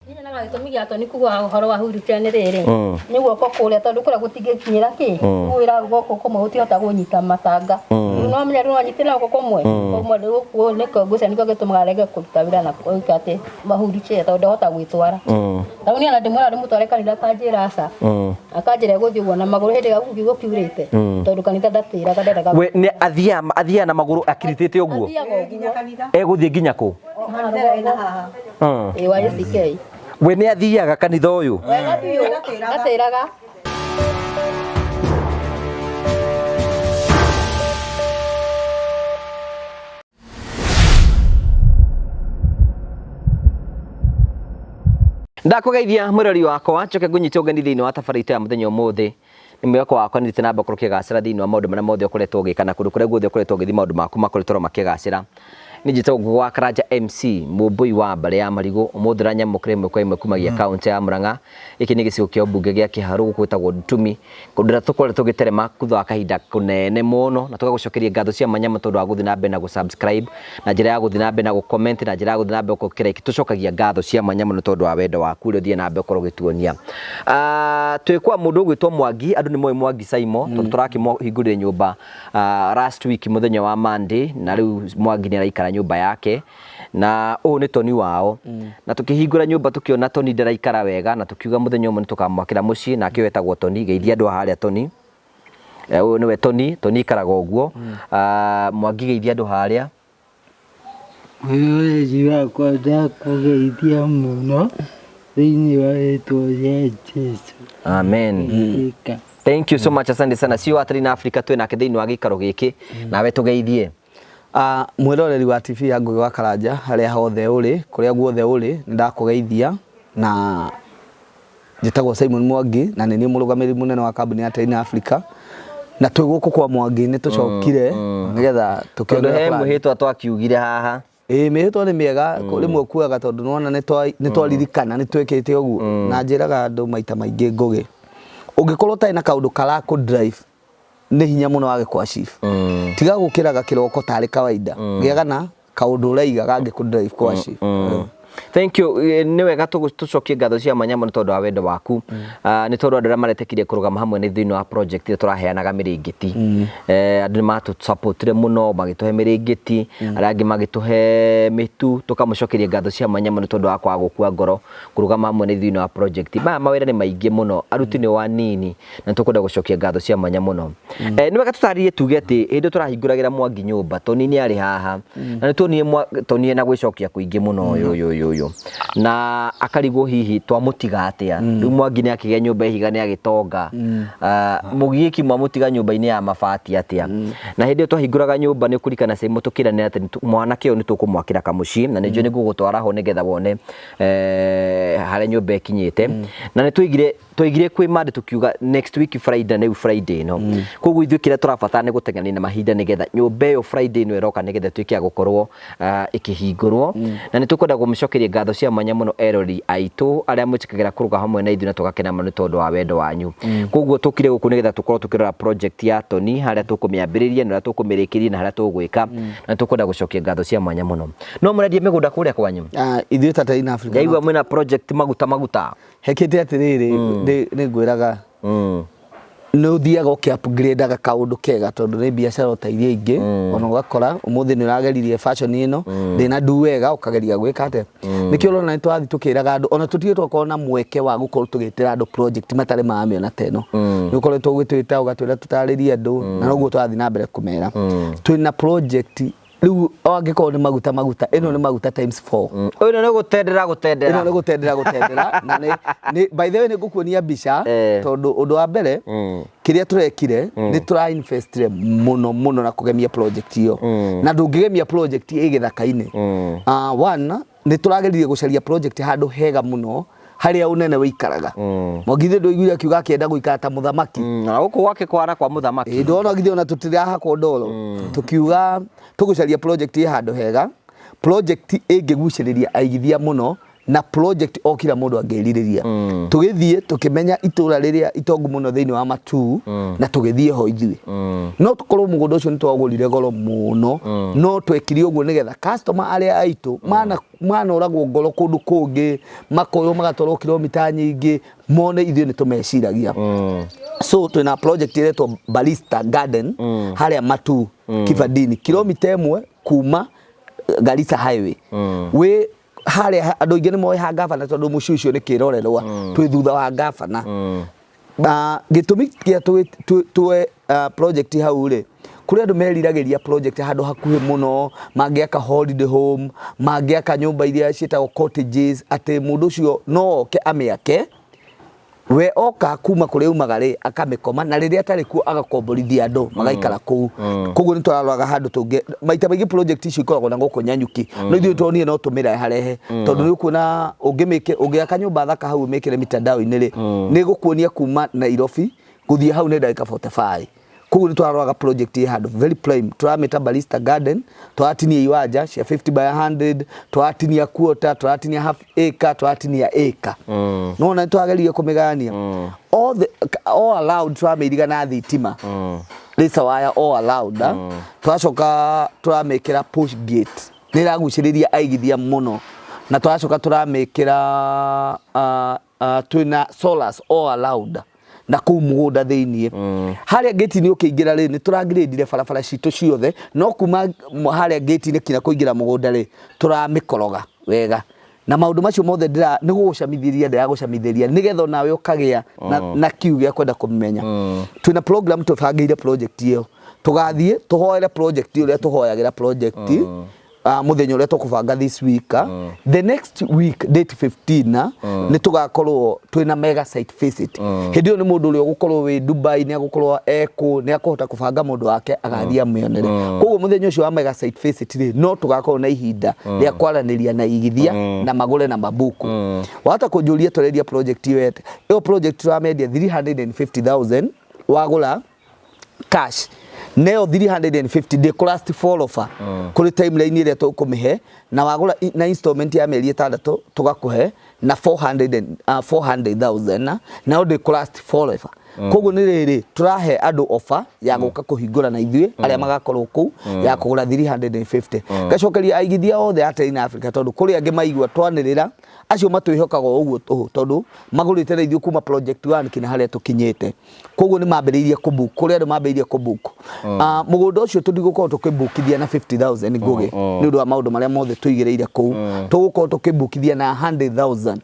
Niĩ nyonaga gĩtũmi gĩa Tony kuga ũhoro wa wheelchair nĩ rĩrĩ, nĩ guoko kũrĩa tondũ kũrĩa gũtingĩkinyĩra kĩ, wĩra guoko kũmwe gũtihota kũnyita matanga. Rĩu no menya rĩu no anyitĩrĩra guoko kũmwe, kũmwe rĩu nĩkĩo ngwĩciria nĩkĩo gĩtũmaga arege kũruta wĩra na gwĩka atĩ ma wheelchair tondũ ndahota gwĩtwara. Tondũ niĩ ona ndĩmwĩra ndĩmũtware kanitha akanjĩra aca, akanjĩra egũthiĩ ũguo na magũrũ hĩndĩ ĩrĩa kiugo kiurĩte, tondũ kanitha ndatĩraga ndendaga. We nĩ athiaga athiaga na magũrũ akiritĩte ũguo? Athiaga ũguo. Egũthiĩ nginya kũ? Haha rũgongo. Ĩĩ wa ACK. We nĩ athiaga kanitha ũyũ? Wega biũ, ndatĩraga. Ndakũgeithia mwĩrori wakwa njoke ngũnyite ũgeni thĩinĩ wa tabarĩra itũ ya mũthenya ũmũthĩ. Nĩ mwĩhoko wakwa nĩ thiĩte na mbere gũkorwo ũkĩgacĩra thĩinĩ wa maũndũ marĩa mothe ũkoretwo ũgĩka na kũndũ kũrĩa guothe ũkoretwo ũgĩthiĩ maũndũ maku makoretwo makĩgacĩra. Niĩ njĩtagwo Ngũgĩ wa Karanja MC, mũmbũi wa mbarĩ ya Marigũ. Ũmũthĩ ũranyamũkĩra ĩmwe kwa ĩmwe kumagia kaũntĩ ya Murang'a. Gĩkĩ nĩ gĩcigo kĩa ũmbunge gĩa Kĩharũ, gũkũ gwĩtagwo Ndumi, kũndũ kũrĩa tũkoretwo tũgĩterema thutha wa kahinda kũnene mũno, na tũgagũcokeria ngatho cia mwanya mũno tondũ wa gũthiĩ na mbere na gũ subscribe, na njĩra ya gũthiĩ na mbere na gũ comment, na njĩra ya gũthiĩ na mbere gũkĩra like. Tũcokagia ngatho cia mwanya mũno tondũ wa wendo waku ũrĩa ũthiaga na mbere gũkorwo ũgĩtuonia. Twĩ kwa mũndũ ũgwĩtwo Mwangi, andũ nĩ moĩ Mwangi Saimo, tondũ tũrakĩmũhingũrĩire nyũmba last week mũthenya wa Monday, na rĩu Mwangi nĩ araikara nyũmba yake, na ũyũ nĩ Toni wao. Na tũkĩhingũra nyũmba tũkĩona Toni ndaraikara wega, na tũkiuga mũthenya ũmwe nĩ tũkamwakĩra mũciĩ, nake ũyũ etagwo Toni. Geithia andũ a harĩa Toni. Ũyũ nĩwe Toni, Toni aikaraga ũguo. Mwangi geithia andũ harĩa. Mwĩroreri wakwa ndakũgeithia mũno thĩinĩ wa rĩtwa rĩa Jesũ. Amen. Ĩka. Thank you so much, asante sana. Sio wa na Africa twĩ nake thĩinĩ wa gĩikaro gĩkĩ, nawe tũgeithie. Mwĩroreri wa TV ya Ngũgĩ wa Karanja harĩa hothe ũrĩ, kũrĩa guothe ũrĩ, nĩ ndakũgeithia na Njĩtagwo Simon Mwangi na nĩ niĩ mũrũgamĩrĩri mũnene wa kambuni ya Train Africa na twĩ gũkũ kwa Mwangi nĩ tũcokire nĩgetha Tondũ tũkĩonere he plan. mwĩhĩtwa twakiugire haha. Ĩĩ mĩhĩtwa nĩ mĩega rĩmwe ũkuaga tondũ nĩwona nĩ twaririkana nĩ twĩkĩte ũguo na njĩraga andũ maita maingĩ Ngũgĩ ũngĩkorwo ũtarĩ na kaũndũ karakũ drive nĩ hinya mũno wage kũ achieve. Tiga gũkĩraga kĩroko tarĩ kawaida gĩaga na kaũndũ ũraiga gangĩkũ drive kũ achieve. Thank you. Nĩ wega tũcokie ngatho cia mwanya mũno tondũ wa wendo waku. Nĩ tondũ andũ arĩa maretĩkirie kũrũgama hamwe na ithuĩ thĩinĩ wa project ĩrĩa tũraheanaga mĩrĩngĩti. Andũ nĩ matũsupportire mũno magĩtũhe mĩrĩngĩti, arĩa angĩ magĩtũhe mĩtu, tũkamũcokeria ngatho cia mwanya mũno tondũ wa kwaga gũkua ngoro kũrũgama hamwe na ithuĩ thĩinĩ wa project. Maya mawĩra nĩ maingĩ mũno, aruti nĩ o anini na nĩ tũkwenda gũcokia ngatho cia mwanya mũno. Nĩ wega tũtarĩrie tuge atĩ hĩndĩ ĩyo tũrahingũragĩra Mwangi nyũmba, Tony nĩ arĩ haha na nĩ tuonire Tony ena gwĩcokia kũingĩ mũno ũyũ ũyũ ũyũ ũyũ na akarigwo hihi twamũtiga atĩa. Rĩu Mwangi nĩ akĩgĩa nyũmba ihiga nĩ agĩtonga, mũgiĩki mwamũtiga nyũmba-inĩ ya mabati atĩa? Na hĩndĩ ĩyo twahingũraga nyũmba nĩ ũkũririkana Simon tũkĩranĩra atĩ mwanake ũyũ nĩ tũkũmwakĩra kamũciĩ na nĩ njũĩ nĩ ngũgũtwara ho nĩgetha wone harĩa nyũmba ĩkinyĩte. Na nĩ twaigire twaigire kwĩ Monday tukiuga next week Friday na rĩu Friday ĩno. Koguo ithuĩ kĩrĩa tũrabatara nĩ gũteng'erania na mahinda nĩgetha nyũmba ĩyo Friday ĩno ĩroka nĩgetha ĩtuĩke ya gũkorwo ĩkĩhingũrwo. Na nĩ tũkwenda kũmũcokeria ngatho cia mwanya mũno erori aitũ arĩa mwĩtĩkagĩra kũrũga hamwe na ithuĩ na tũgakena mũno nĩ tondũ wa wendo wanyu. Koguo tũkire gũkũ nĩgetha tũkorwo tũkĩrora project ya Tony harĩa tũkũmĩambĩrĩria na ũrĩa tũkũmĩrĩkĩria na harĩa tũgwĩka. Na nĩ tũkwenda gũcokia ngatho cia mwanya mũno. No mũrendia mĩgũnda kũrĩa kwanyu? Ithuĩ ta Train Africa Ndaigua mwĩna project maguta maguta. Hekĩte atĩrĩrĩ, nĩ ngwĩraga nĩ ũthiaga ũkĩ upgrade-aga kaũndũ kega tondũ nĩ biacara o ta iria ingĩ, ona ũgakora ũmũthĩ nĩ ũrageririe fashion ĩno ndĩna do wega ũkageria gwĩka atĩa. Nĩkĩo ũrona nĩ tũrathiĩ tũkĩraga andũ ona tũtirĩ twakorwo na mweke wa gũkorwo tũgĩtĩra andũ project matarĩ mamĩona ta ĩno. Nĩ ũkoretwo ũgĩtwĩta ũgatwĩra tũtarĩrie andũ na noguo tũrathiĩ na mbere kũmera. Twĩna project Rĩu angĩkorwo nĩ maguta maguta, ĩno nĩ maguta times 4. Ĩno nĩ gũtendera gũtendera. Ĩno nĩ gũtendera gũtendera na nĩ nĩ by the way nĩ ngũkuonia mbica tondũ ũndũ wa mbere kĩrĩa tũrekire nĩ tũra investire mũno mũno na kũgemia project ĩyo. Na ndũngĩgemia project ĩ gĩthaka-inĩ. One nĩ tũrageririe gũcaria project handũ hega mũno harĩa ũnene wĩikaraga. Mwangi githĩ ndũiguire akiuga akĩenda gũikara ta mũthamaki. Na gũkũ gwake kwana kwa mũthamaki. Ĩĩ ndona githĩ ona tũtirahakwo ndoro. Tũkiuga tũgũcaria project ĩ handũ hega, project ĩngĩgucĩrĩria aigithia mũno. Na project o kila mũndũ angĩrirĩria. Tũgĩthiĩ tũkĩmenya itũra rĩrĩa itongu mũno thĩinĩ wa Matuu na tũgĩthiĩ ho ithuĩ. No tũkorwo mũgũnda ũcio nĩ twagũrire goro mũno, no twekire ũguo nĩgetha customer arĩa aitũ manoragwo ngoro kũndũ kũngĩ, makoywo magatwarwo kilomita nyingĩ, mone ithuĩ nĩ tũmeciragia. So twĩna project ĩretwo Barista Garden harĩa Matuu Kibandini, kilomita 1 kuma Garissa Highway. Wĩ harĩa andũ aingĩ nĩ moĩ ha gavana, tondũ mũciĩ ũcio nĩ kĩrorerwa, twĩ thutha wa gavana. Na gĩtũmi kĩa tuwe project hau rĩ, kũrĩ andũ meriragĩria project handũ hakuhĩ mũno, mangĩaka holiday home, mangĩaka nyũmba iria ciĩtagwo cottages, atĩ mũndũ ũcio no oke amĩake, we oka kuma kũrĩa umaga rĩ, akamĩkoma, na rĩrĩa atarĩ kuo agakomborithia andũ magaikara kũu. Koguo nĩ tũraroraga handũ tũngĩ. Maita maingĩ project icio ikoragwo na gũkũ Nyanyuki, no ithuĩ tuonire no tũmĩreharehe, tondũ nĩ ũkuona ũngĩmĩke ũngĩaka nyũmba thaka hau, ũmĩkĩre mitandao-inĩ rĩ, nĩ ĩgũkuonia kuma Nairobi gũthiĩ hau nĩ ndagĩka 45. Koguo nĩ tũraroraga project ĩ handũ very prime, tũramĩta Barista Garden. Tũratinia iwanja cia 50 by 100, tũratinia quarter, tũratinia half acre, tũratinia acre. No na nĩ twageririe kũmĩgayania all allowed, tũramĩiriga na thitima, laser wire all allowed. Tũracoka tũramĩkĩra push gate, nĩ ĩragucĩrĩria aigithia mũno, na tũracoka tũramĩkĩra twĩna solars all allowed na kũu mũgũnda thĩiniĩ. Harĩa gate-inĩ ũkĩingĩra rĩ, nĩ tũrangirĩndire barabara citũ ciothe, no kuma harĩa gate-inĩ kinya kũingĩra mũgũnda rĩ, tũramĩkoroga wega. Na maũndũ macio mothe ndĩra nĩ gũgũcamithĩria, ndĩragũcamithĩria nĩgetha onawe ũkagĩa na kiu gĩa kwenda kũmenya. Twĩna program tũbangĩire project ĩyo, tũgathiĩ tũhoere project ũrĩa tũhoyagĩra project mũthenya ũrĩa tũkũbanga this week, the next week, date 15, nĩ tũgakorwo twĩna mega site visit. Hĩndĩ ĩyo nĩ mũndũ ũrĩa ũgũkorwo wĩ Dubai, nĩ agũkorwo ekũ, nĩ akũhota kũbanga mũndũ wake agathiĩ amĩonere. Koguo mũthenya ũcio wa mega site visit rĩ, no tũgakorwo na ihinda rĩa kwaranĩria na igithia na magũre na mabuku. Wahota kũnjũria tũrendia project ĩyo ĩte. Ĩyo project tũramendia 350,000 wagũra cash, neo 350 ndĩkũ fall offer kũrĩ timeline ĩrĩa tũkũmĩhe, na wagũra na installment ya mĩeri 6 tũgakũhe na 400 and, 400,000, nayo ndĩkũ forever. Koguo nĩ rĩrĩ, tũrahe andũ offer ya gũka kũhingũra na ithuĩ arĩa magakorwo kũu ya kũgũra 350. Ngacokeria aigithia othe a Telina Africa, tondũ kũrĩ angĩ maigua twanĩrĩra, acio matwĩhokaga o ũguo tũhũ, tondũ magũrĩte na ithuĩ kuma project 1 kinya harĩa tũkinyĩte. Koguo nĩ mambĩrĩirie kũbook, kũrĩ andũ mambĩrĩirie kũbook. Mũgũnda ũcio tũtigũkorwo tũkĩbookithia na 50,000 ngũgĩ, nĩ ũndũ wa maũndũ marĩa mothe tũigĩrĩire kũu. Tũgũkorwo tũkĩbookithia na 100,000.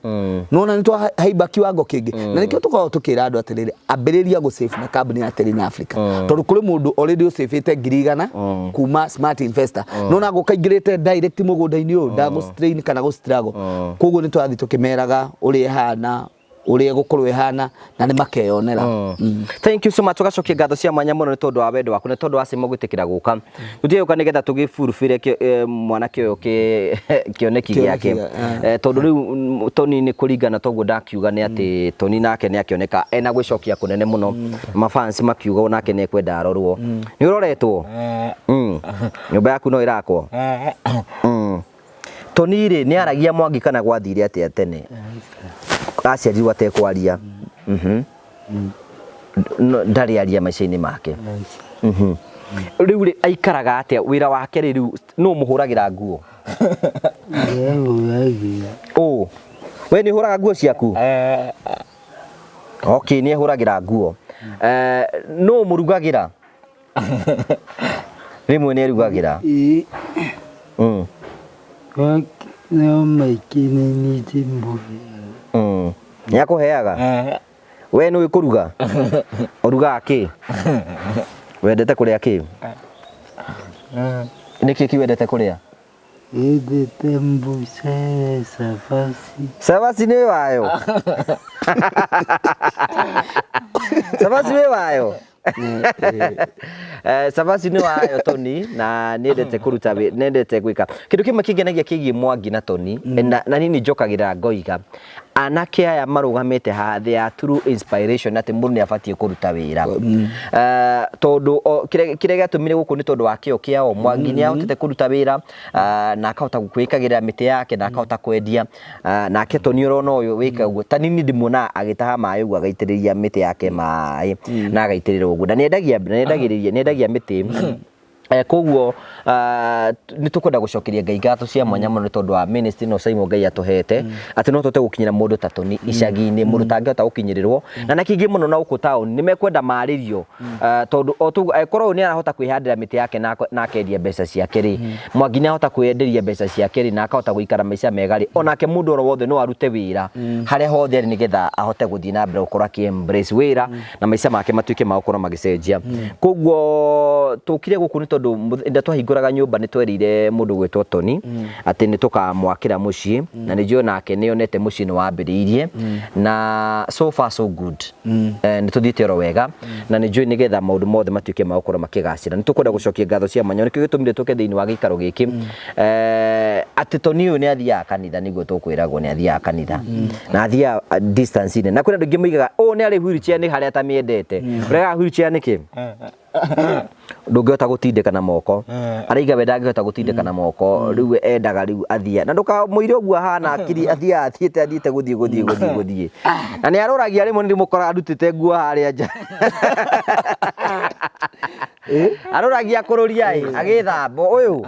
Nona nĩ twahaimba kiwango kĩngĩ, na nĩkĩo tũkoragwo tũkĩra andũ atĩrĩrĩ, ambĩrĩria gũsave na kambuni ya Telina Africa, tondũ kũrĩ mũndũ already ũsavĩte 100,000 kuma Smart Investor, nona gũkaingĩrĩte direct mũgũnda-inĩ ũyũ, ndagũ strain kana gũ struggle. Koguo nĩ tũrathiĩ tũkĩmeraga ũrĩa ĩhana, ũrĩa ĩgũkorwo ĩhana, na nĩ makeyonera. Thank you so much. Tugacokia ngatho cia mwanya mũno nĩ tondũ wa wendo waku, nĩ tondũ wa Simo gwĩtĩkĩra gũka tũtige gũka nĩgetha tũgĩburubĩre mwanake ũyũ kĩoneki Kĩoneki gĩake. Tondũ rĩu Tony nĩ kũringana toguo ndakiuga nĩ atĩ Tony nake nĩ akĩoneka ena gwĩcokia kũnene mũno, mafans makiuga onake nĩ ekwenda arorwo. Nĩ ũroretwo? Nyũmba yaku no ĩrakwo. Tony rĩ, nĩ aragia Mwangi kana gwathire atĩa tene aciarirwo atekwaria? No, ndarĩ aria maica-inĩ make. Rĩu rĩ, aikaraga atĩa? Wĩra wake rĩ, rĩu nũ mũhũragĩra nguo? Ndehũragĩra. Ũ we nĩ ũhũraga nguo ciaku? Okay, nĩ ehũragĩra nguo. Nũ mũrugagĩra? Rĩmwe nĩ erugagĩra? Ĩ. No maingĩ nĩ niĩ ndĩmũheaga. Nĩ akũheaga? We nĩ ũĩ kũruga? Ũrugaga kĩ? Wendete kũrĩa kĩ? Nĩ kĩ kĩ wendete kũrĩa? Endete mũcere, cabaci. Cabaci nĩ wayo? Cabaci wĩ wayo? Cabaci nĩ wayo Tony na nĩendete kũruta nĩendete gwĩka kĩndũ kĩmwe kĩngenagia kĩgiĩ Mwangi na Tony, na niĩ nĩ njokagĩrĩra ngoiga anake aya marũgamĩte haha, they are true inspiration atĩ mũndũ nĩ abatiĩ kũruta wĩra. Tondũ kĩrĩa gĩatũmire gũkũ nĩ tondũ wa kĩo kĩao. Mwangi nĩ ahotete kũruta wĩra na akahota gwĩkagĩrĩra mĩtĩ yake na akahota kwendia. Nake Tony ũrona ũyũ wĩka ũguo, ta nini ndĩmuonaga agĩtaha maĩ ũguo agaitĩrĩria mĩtĩ yake maĩ na agaitĩrĩra ũguo, na nĩendagia nĩendagĩrĩria nĩendagia mĩtĩ. Koguo nĩ tũkwenda gũcokeria Ngai ngatho cia mwanya mũno nĩ tondũ wa ministry ĩno Simon Ngai atũhete, atĩ no tũhote gũkinyĩra mũndũ ta Tony icagi-inĩ, mũndũ ũtangĩhota gũkinyĩrĩrwo na kĩngĩ mũno na gũkũ taũni nĩ mekwenda marĩrio, tondũ o tũguo angĩkorwo ũyũ nĩ arahota kwĩhandĩra mĩtĩ yake na akendia mbeca ciake rĩ, Mwangi nĩ ahota kwĩenderia mbeca ciake rĩ, na akahota gũikara maica mega rĩ, onake mũndũ oro wothe no arute wĩra harĩa hothe arĩ nĩgetha ahote gũthiĩ na mbere gũkorwo akĩ embrace wĩra na maica make matuĩke ma gũkorwo magĩcenjia. Koguo tũkire gũkũ nĩ tondũ hĩndĩ ĩrĩa twahingũraga nyũmba nĩ twerĩire mũndũ gwĩtwo Tony atĩ nĩ tũkamwakĩra mũciĩ, na nĩ njũĩ onake nĩ onete mũciĩ nĩ wambĩrĩirie, na so far so good. Nĩ tũthiĩte oro wega, na nĩ njũĩ nĩgetha maũndũ mothe matuĩke ma gũkorwo makĩgacĩra nĩ tũkwenda gũcokia ngatho cia mwanya. Nĩkĩo gĩtũmire tũke thĩinĩ wa gĩikaro gĩkĩ, atĩ Tony ũyũ nĩ athiaga kanitha, nĩguo tũkwĩragwo nĩ athiaga kanitha na athiaga distance nene, na kwĩna andũ aingĩ moigaga ũũ nĩ arĩ wheelchair nĩ harĩa atamĩendete. Ũregaga wheelchair nĩkĩ? Ndũngĩhota gũtindĩka na moko. Araiga we ndangĩhota gũtindĩka na moko, rĩu endaga rĩu athiĩ na ndũkamũire ũguo ahana akiri athiaga athiĩte gũthiĩ gũthiĩ gũthiĩ gũthiĩ, na nĩ aroragia rĩmwe nĩ ndĩmũkora arutĩte nguo harĩa nja, aroragia kũrũria ĩ agĩthamba ũyũ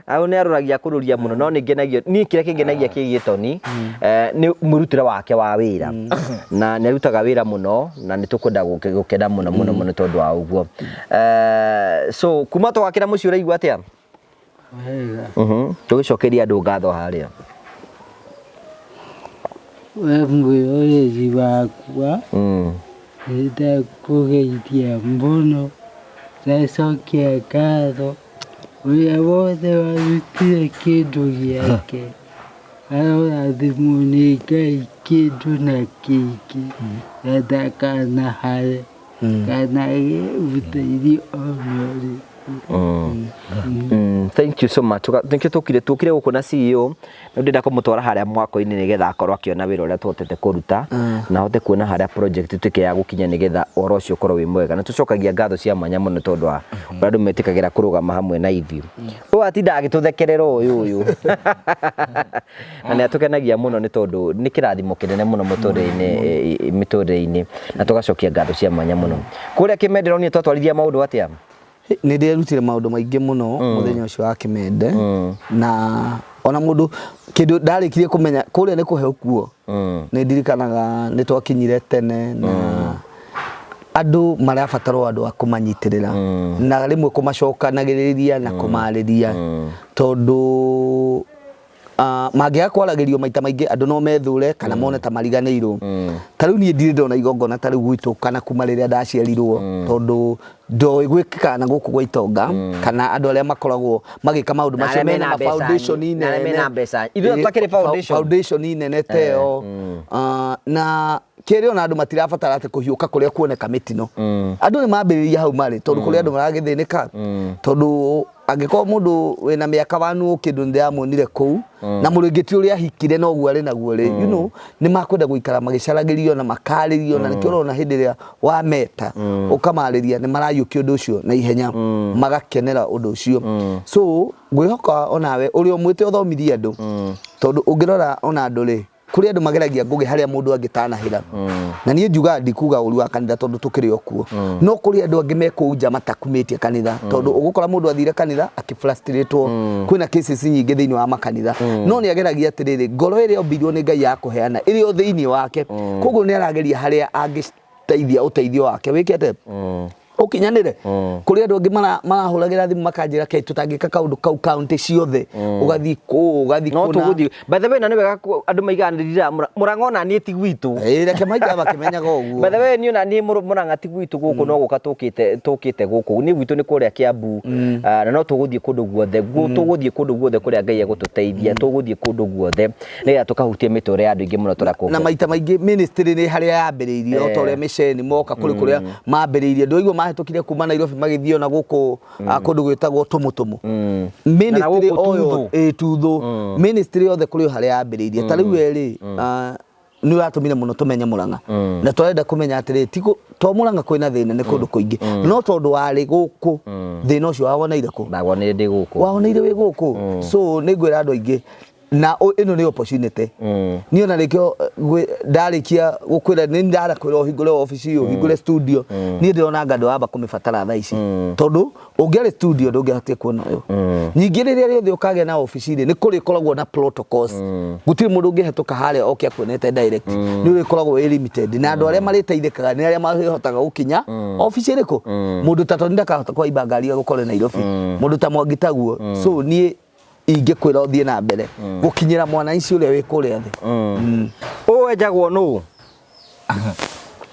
au nĩ aroragia kũrũria mũno. No nĩ ngenagio niĩ, kĩrĩa kĩngenagia kĩgiĩ Tony nĩ mwĩrutĩre wake wa wĩra, na nĩ arutaga wĩra mũno, na nĩ tũkwenda gũkena mũno mũno mũno tondũ wa ũguo. So kuma twakĩra mũciĩ ũraigua atĩa? Wega. Tũgĩcokeria andũ ngatho harĩa. We mwĩroreri wakwa, nĩndakũgeithia mũno, ndacokia ngatho ũrĩa wothe warutire kĩndũ gĩake arorathimwo nĩ Ngai kĩndũ na kĩngĩ, na ndakanahare kana agĩe ũteithio ona ũrĩkũ. Thank you so much. Nĩkĩo tũkire gũkũ na CEO, nĩ ndĩrenda kũmũtwara harĩa mwako-inĩ nĩgetha akorwo akĩona wĩra ũrĩa tũhotete kũruta, na ahote kuona harĩa project ituĩke ya gũkinya nĩgetha ũhoro ũcio ũkorwo wĩ mwega. Na tũcokagia ngatho cia mwanya mũno tondũ wa ũrĩa andũ metĩkagĩra kũrũgama hamwe na ithuĩ. Ũyũ atindaga agĩtũthekerera ũyũ na nĩ atũkenagia mũno nĩ tondũ nĩ kĩrathimo kĩnene mũno mĩtũrĩre-inĩ, na tũgacokia ngatho cia mwanya mũno. Kũrĩa Kĩmende ũronire twatwarithia maũndũ atĩa? Nĩ ndĩrutire maũndũ maingĩ mũno mũthenya ũcio wa Kĩmende, na ona mũndũ kĩndũ ndarĩkirie kũmenya kũrĩa nĩ kũhe ũkuo. Nĩ ndirikanaga nĩ twakinyire tene, na andũ marabatarwo andũ a kũmanyitĩrĩra na rĩmwe kũmacokanagĩrĩria na kũmarĩria, tondũ mangĩaga kwaragĩrio maita maingĩ andũ no methũre kana mone ta mariganĩirwo. Ta rĩu niĩ ndirĩ ndona igongona ta rĩu gwitũ kana kuma rĩrĩa ndaciarirwo, tondũ ndoĩ gwĩkĩkaga na gũkũ gwa itonga kana andũ arĩa makoragwo magĩka maũndũ Na macio arĩa mena mena mbeca foundation na arĩa nene. Mena mbeca. Ithuĩ tũtakĩrĩ foundation. Foundation nene ta ĩyo. Na kĩrĩ ona andũ matirabatara atĩ kũhiũka kũrĩa kuoneka mĩtino, andũ nĩ mambĩrĩria hau marĩ, tondũ kũrĩ andũ maragĩthĩnĩka, tondũ angĩkorwo mũndũ wĩna mĩaka wanu kĩndũ nĩ ndĩramuonire kũu na mũrĩngĩti ũrĩa ahikire noguo arĩ naguo rĩ, nĩ makwenda gũikara magĩcaragĩrio na makarĩrio, na nĩkĩo ũrona hĩndĩ ĩrĩa wameta ũkamarĩria nĩ marayũkia ũndũ ũcio na ihenya, magakenera ũndũ ũcio. So ngwĩhoka onawe ũrĩa ũmwĩte ũthomithie andũ, tondũ ũngĩrora ona andũ rĩ, kũrĩ andũ mageragia ngũgĩ harĩa mũndũ angĩtanahĩra, na niĩ njugaga ndikuga ũru wa kanitha tondũ tũkĩrĩ o kuo, no kũrĩ andũ angĩ me kũu nja matakumĩtie kanitha, tondũ ũgũkora mũndũ athire kanitha akĩfrustratwo. Kwĩna cases nyingĩ thĩinĩ wa makanitha, no nĩ ageragia atĩrĩrĩ, ngoro ĩrĩa ombirwo nĩ Ngai ya kũheana ĩrĩ o thĩinĩ wake, koguo nĩ arageria harĩa angĩteithia ũteithio wake wĩke atĩa ũkinyanĩre. Kũrĩ andũ angĩ marahũragĩra thimũ makanjĩra ke tũtangĩka kaũndũ kau kaunti ciothe, ũgathiĩ kũũ, ũgathiĩ No kũna. Tũgũthiĩ. By the way, na nĩ wega andũ maigaga nĩ Mũrang'a ona niĩ ti gwitũ. Ĩĩ, reke maikare makĩmenyaga ũguo. By the way, niĩ ona niĩ Mũrang'a ti gwitũ gũkũ, no gũka tũkĩte gũkũ. Niĩ gwitũ nĩ kũrĩa Kiambu, na no tũgũthiĩ kũndũ guothe. Tũgũthiĩ kũndũ guothe kũrĩa Ngai egũtũteithia, tũgũthiĩ kũndũ guothe nĩgetha tũkahutia mĩtũrĩre ya andũ aingĩ mũno tũrĩa Na kũngĩ. Maita maingĩ ministry nĩ harĩa yambĩrĩirie, o ta ũrĩa mĩceni moka kũrĩ kũrĩa mambĩrĩirie ndũigua. marahĩtũkire kuma Nairobi magĩthiĩ ona gũkũ kũndũ gwĩtagwo Tũmũtũmũ. Na Ministry gũkũ o Tuthũ. ĩ Tuthũ, ministry yothe kũrĩ o harĩa yambĩrĩirie. Ta rĩu we rĩ, nĩ ũratũmire mũno tũmenye Mũrang'a, na tũrenda kũmenya atĩrĩ, ti to Mũrang'a kwĩna thĩna, nĩ kũndũ kũingĩ, no tondũ warĩ gũkũ, thĩna ũcio wawoneire kũ? Ndawonire ndĩ gũkũ. Waoneire wĩ gũkũ. So nĩ ngwĩra andũ aingĩ na ĩno nĩ opportunity. Niĩ ona nĩkĩo ndarĩkia gũkwĩra, nĩ ndarakwĩra ũhingũre obici, ũhingũre studio. Niĩ ndĩrona anga ndũramba kũmĩbatara thaa ici, tondũ ũngĩarĩ studio ndũngĩahotire kuona ũyũ. Ningĩ rĩrĩa rĩothe ũkagĩa na obici rĩ, nĩ kũrĩkoragwo na protocols. Gũtirĩ mũndũ ũngĩhetũka harĩa oke akuonete direct, nĩ ũrĩkoragwo wĩ limited, na andũ arĩa marĩteithĩkaga nĩ arĩa marĩhotaga gũkinya obici ĩrĩkũ. Mũndũ ta Tony ndakahota kũhaimba ngari agũkore Nairobi, mũndũ ta Mwangi taguo. So niĩ ingĩkwĩra ũthiĩ na mbere gũkinyĩra mwananchi ũrĩa wĩ kũrĩa thĩ. Ũũ wenjagwo nũ,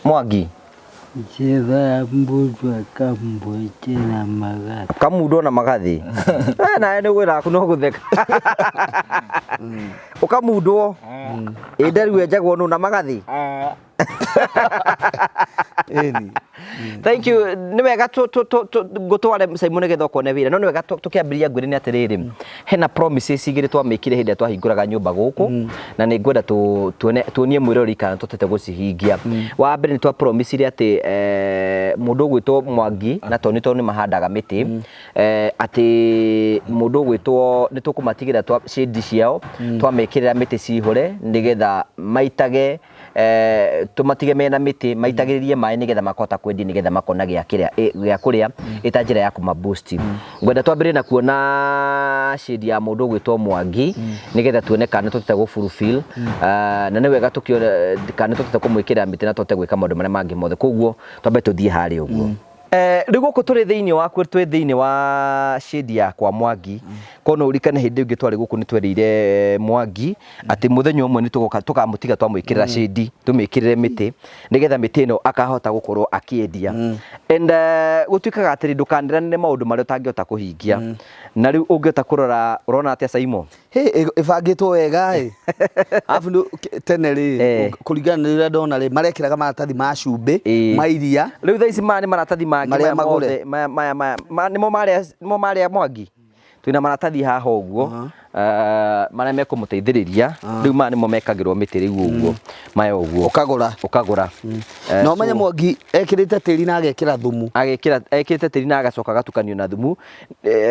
Mwangi? Njĩra mũndũ akamwenjera magathĩ. Kamundo na magathĩ. Eh, nawe nĩ wĩra waku no gũtheka ũkamundwo. Ĩ nderi wenjagwo nũ na magathĩ? Ĩni. Thank you. Nĩ wega ngũtware Simon nĩgetha ũkone wĩra, no nĩ wega tũkĩambĩrĩria ngwĩre nĩ atĩrĩrĩ, hena promises igĩrĩ twamĩkire hĩndĩ ĩrĩa twahingũraga nyũmba gũkũ, na nĩ ngwenda tuonie mwĩroreri kana tũtete gũcihingia. Wa mbere, nĩ twa promisire atĩ mũndũ ũgwĩtwo Mwangi na Tony, tondũ nĩ mahandaga mĩtĩ, atĩ mũndũ ũgwĩtwo nĩ tũkũmatigĩra twa shade ciao twamekĩrĩra mĩtĩ cihũre, nĩgetha maitage, tũmatige mena mĩtĩ maitagĩrĩrie maĩ, nĩgetha makahota kwendia, nĩgetha makona gĩa kĩrĩa gĩa kũrĩa ĩta njĩra ya kũma boost. Ngwenda twambĩrĩrie na kuona shade ya mũndũ ũgwĩtwo Mwangi, nĩgetha tuone kana nĩ tũtete gũ fulfill, na nĩ wega tũkĩone kana nĩ tũtete kũmwĩkĩra mĩtĩ na tũhote gwĩka maũndũ marĩa mangĩ mothe. Koguo twambe tũthiĩ harĩa ũguo. Rĩu gũkũ tũrĩ thĩinĩ wa twĩ thĩinĩ wa shade ya kwa Mwangi. Kono ũririkane hĩndĩ ĩngĩ twarĩ gũkũ nĩ twerĩire Mwangi atĩ mũthenya ũmwe nĩ tũgoka tũkamũtiga twamwĩkĩrĩra shade, tũmĩkĩrĩre mĩtĩ, nĩgetha mĩtĩ ĩno akahota gũkorwo akĩendia. And gũtuĩkaga atĩrĩ, ndũkaneranĩre maũndũ marĩa ũtangĩhota kũhingia. Na rĩu ũngĩhota kũrora, ũrona atĩa, Simon? Hĩ, ĩbangĩtwo wega ĩ. Arabu tene rĩ, kũringana na ũrĩa ndona rĩ, marekĩraga maratathi ma cumbĩ, ma iria. Rĩu thaa ici maya nĩ maratathi mangĩ. Marĩa maya magũre. Mothe maya nĩmo marĩa, nĩmo marĩa Mwangi twĩna maratathi haha ũguo, marĩa mekũmũteithĩrĩria. Rĩu maya nĩmo mekagĩrwo mĩtĩ rĩu ũguo, maya ũguo. Ũkagũra. Ũkagũra. Na ũmenye Mwangi ekĩrĩte tĩri na agekĩra thumu. Agekĩra, ekĩrĩte tĩri na agacoka agatukanio na thumu,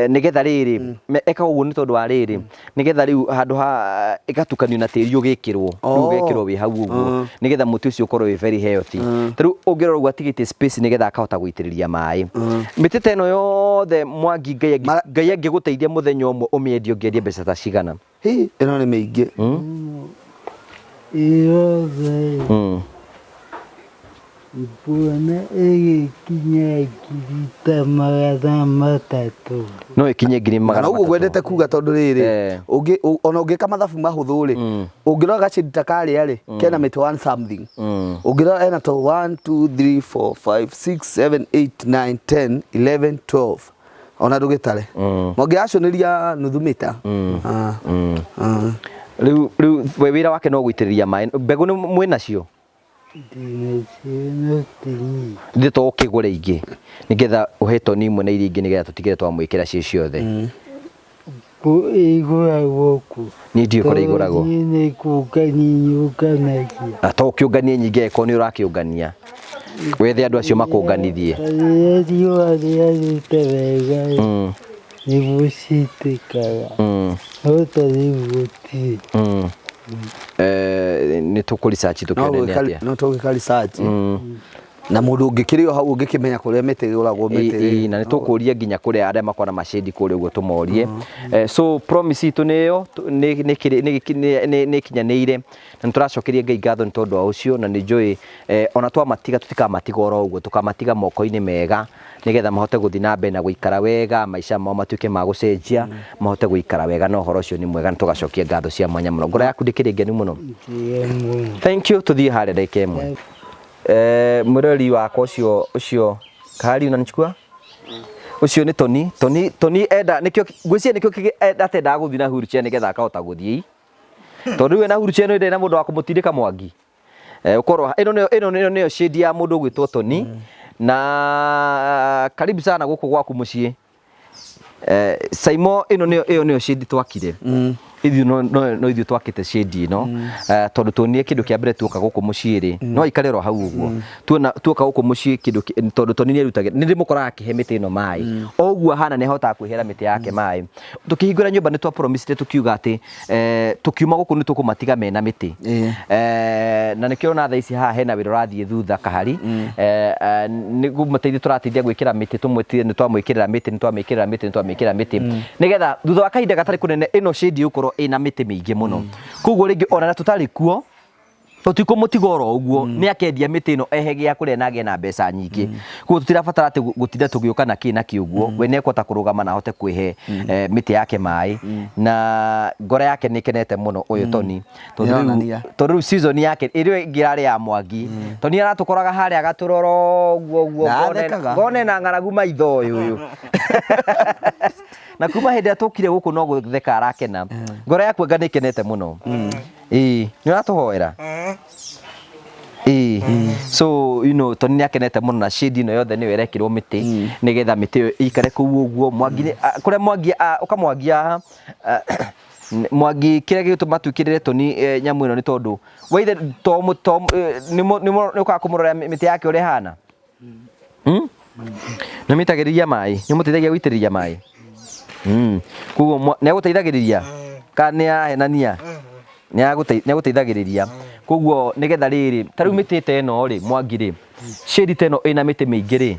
nĩgetha rĩrĩ eka ũguo nĩ tondũ wa rĩrĩ, nĩgetha rĩu handũ ha ĩgatukanio na tĩri ũgĩkĩrwo rĩu, ũgekĩrwo wĩ hau ũguo, nĩgetha mũtĩ ũcio ũkorwo wĩ very healthy. Ta rĩu ũngĩrora ũguo atigĩtie space nĩgetha akahota gũitĩrĩria maĩ mĩtĩ ta ĩno yothe. Mwangi, Ngai Ngai angĩgũteithia mũthenya ũmwe ũmĩendie, ũngĩendia mbeca ta cigana? Hĩ, ĩno nĩ mĩingĩ. Yothe nguona ĩgĩkinya 300,000. No ĩkinye ngiri Na magana ũguo matatũ. ngwendete kuga tondũ rĩrĩ, ona ũngĩka mathabu mahũthũ rĩ, ũngĩrora gacindi ta karĩa rĩ, kena mĩtĩ one something. Ũngĩrora ena to 1 2 3 4 5 6 7 8 9 10 11 12, ona ndũgĩtare mangĩaconĩria nuthu mita. Rĩu we wĩra wake no gũitĩrĩria maĩ. Mbegũ nĩ mwĩ nacio? Ndĩnacio no ti nyingĩ. Ndĩ to ũkĩgũre ingĩ nĩgetha ũhe toni imwe na iria ingĩ, nĩgetha tũtigĩre twamwĩkĩra ciĩ ciothe. Kũ igũragwo kũ? Niĩ ndiũĩ kũrĩa igũragwo. Niĩ nĩ kũngania nyũnganagia. Na to ũkĩũnganie nyingĩ angĩkorwo nĩ ũrakĩũngania, wethe andũ acio makũnganithie. Ta rĩrĩa riũa rĩarĩte wega ĩ, nĩguo citĩkaga, no ta rĩu gũtirĩ. Nĩ tũkũ research No tũkĩone nĩ atĩa. No tũgĩka research na mũndũ ũngĩkĩrĩ o hau ũngĩkĩmenya kũrĩa mĩtĩ ĩgũragwo mĩtĩ rĩ. Ĩ, na nĩ tũkũria nginya kũrĩa arĩa makoragwo na macedi kũrĩa ũguo tũmorie. So promise itũ nĩ ĩyo nĩ ĩkinyanĩire, na nĩ tũracokeria Ngai ngatho nĩ tondũ wa ũcio. Na nĩ njũĩ ona twamatiga tũtikamatiga oro ũguo, tũkamatiga moko-inĩ mega, nĩgetha mahote gũthiĩ na mbere na gũikara wega, maica mao matuĩke ma gũcenjia, mahote gũikara wega, na ũhoro ũcio nĩ mwega, na tũgacokia ngatho cia mwanya mũno. Ngoro yaku ndĩkĩrĩ ngenu mũno? Njega mũno. Thank you. Tuthiĩ harĩa ndagĩka ĩmwe. Mwĩroreri wakwa ũcio kahari unanichukua, ũcio nĩ Tony. Tony, Tony enda nĩkĩo ngwĩciria nĩkĩo atendaga gũthiĩ na wheelchair, nĩgetha akahota gũthiĩ, tondũ rĩu ena wheelchair no ndĩ na mũndũ wa kũmũtindĩka. Mwangi, ũkorwo ĩno nĩyo shade ya mũndũ ũgwĩtwo Tony. Na karibu sana gũkũ gwaku mũciĩ. Saimo ĩno nĩyo ĩyo nĩyo shade twakire. Ithuĩ no ithuĩ twakĩte shade ĩno. Tondũ tuonire kĩndũ kĩa mbere tuoka gũkũ mũciĩ rĩ, no aikare oro hau ũguo. Tuona tuoka gũkũ mũciĩ kĩndũ tondũ Tony nĩarutagĩra, nĩndĩmũkoraga akĩhe mĩtĩ ĩno maĩ. O ũguo ahana nĩahotaga kwĩhera mĩtĩ yake maĩ. Tũkĩhingũra nyũmba nĩ twa promisire tũkiuga atĩ tukiuma gũkũ nĩ tũkũmatiga mena mĩtĩ. Na nĩkĩo ũrona thaa ici haha hena wĩra ũrathiĩ thutha kahari. Nĩ kũmateithia tũrateithia gwĩkĩra mĩtĩ, tũmwĩtire nĩ twamwĩkĩrĩra mĩtĩ, nĩ twamĩkĩrĩra mĩtĩ, nĩ twamĩkĩrĩra mĩtĩ. Nĩgetha thutha wa kahinda gatarĩ kũnene ĩno shade ĩgũkorwo ĩna mĩtĩ mĩingĩ mũno. Koguo rĩngĩ ona tũtarĩ kuo, tũtikũmũtiga oro ũguo, nĩ akendia mĩtĩ ĩno ehe gĩa kũrĩa na agĩe na mbeca nyingĩ. Koguo tũtirabatara atĩ gũtinda tũgĩũka na kĩ na kĩ ũguo, we nĩ ekũhota kũrũgama na ahote kwĩhe mĩtĩ yake maĩ. Na ngoro yake nĩ ĩkenete mũno ũyũ Tony. Tondũ rĩu Nĩronania. tondũ rĩu season yake ĩrĩa ĩngĩ yarĩ ya Mwangi. Tony aratũkoraga harĩa agatũrora ũguo ũguo, Na athekaga. ngone na ng'aragu maitho ũyũ ũyũ. Na kuma hĩndĩ ĩrĩa tũkire gũkũ no gũtheka arakena. Ngoro yaku anga nĩ ĩkenete mũno. Ĩĩ, nĩ ũratũhoera? Ĩĩ. So, you know, Tony nĩ akenete mũno na shade ĩno yothe nĩyo ĩrekĩrwo mĩtĩ nĩgetha mĩtĩ ĩyo ĩikare kũu ũguo. Mwangi nĩ kũrĩa Mwangi ũka Mwangi haha. Mwangi kĩrĩa gĩgũtũma twĩkĩrĩre Tony nyamũ ĩno nĩ tondũ we ithe to nĩ ũkaga kũmũrorera mĩtĩ yake ũrĩa ĩhana? Nĩ ũmĩitagĩrĩria maĩ? Nĩ ũmũteithagia gũitĩrĩria maĩ? Koguo nĩ agũteithagĩrĩria? Kana nĩ arahenania? Nĩ agũteithagĩrĩria. Koguo nĩgetha rĩrĩ, ta rĩu mĩtĩ ta ĩno rĩ, Mwangi rĩ, shade ta ĩno ĩna mĩtĩ mĩingĩ rĩ,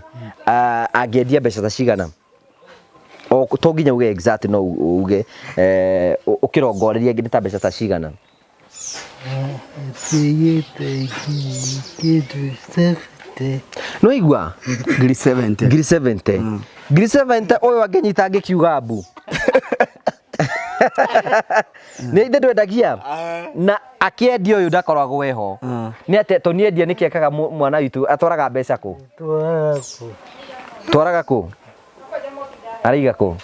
angĩendia mbeca ta cigana? O to nginya uge exact no uge ũkĩrongoreria nĩ ta mbeca ta cigana? Tigĩte ngiri kĩndũ 70. Nĩwaigua? Ngiri 70. Ngiri 70. Ngiri 70 ũyũ angĩnyita angĩkiuga mbu. Nĩ ithe ndwendagia na akĩendia ũyũ ndakoragwo eho. Nĩ atĩ Tony endia nĩkĩ ekaga mwana witũ atwaraga mbeca kũ? Twaraga kũ? Twaraga kũ? Araiga kũ?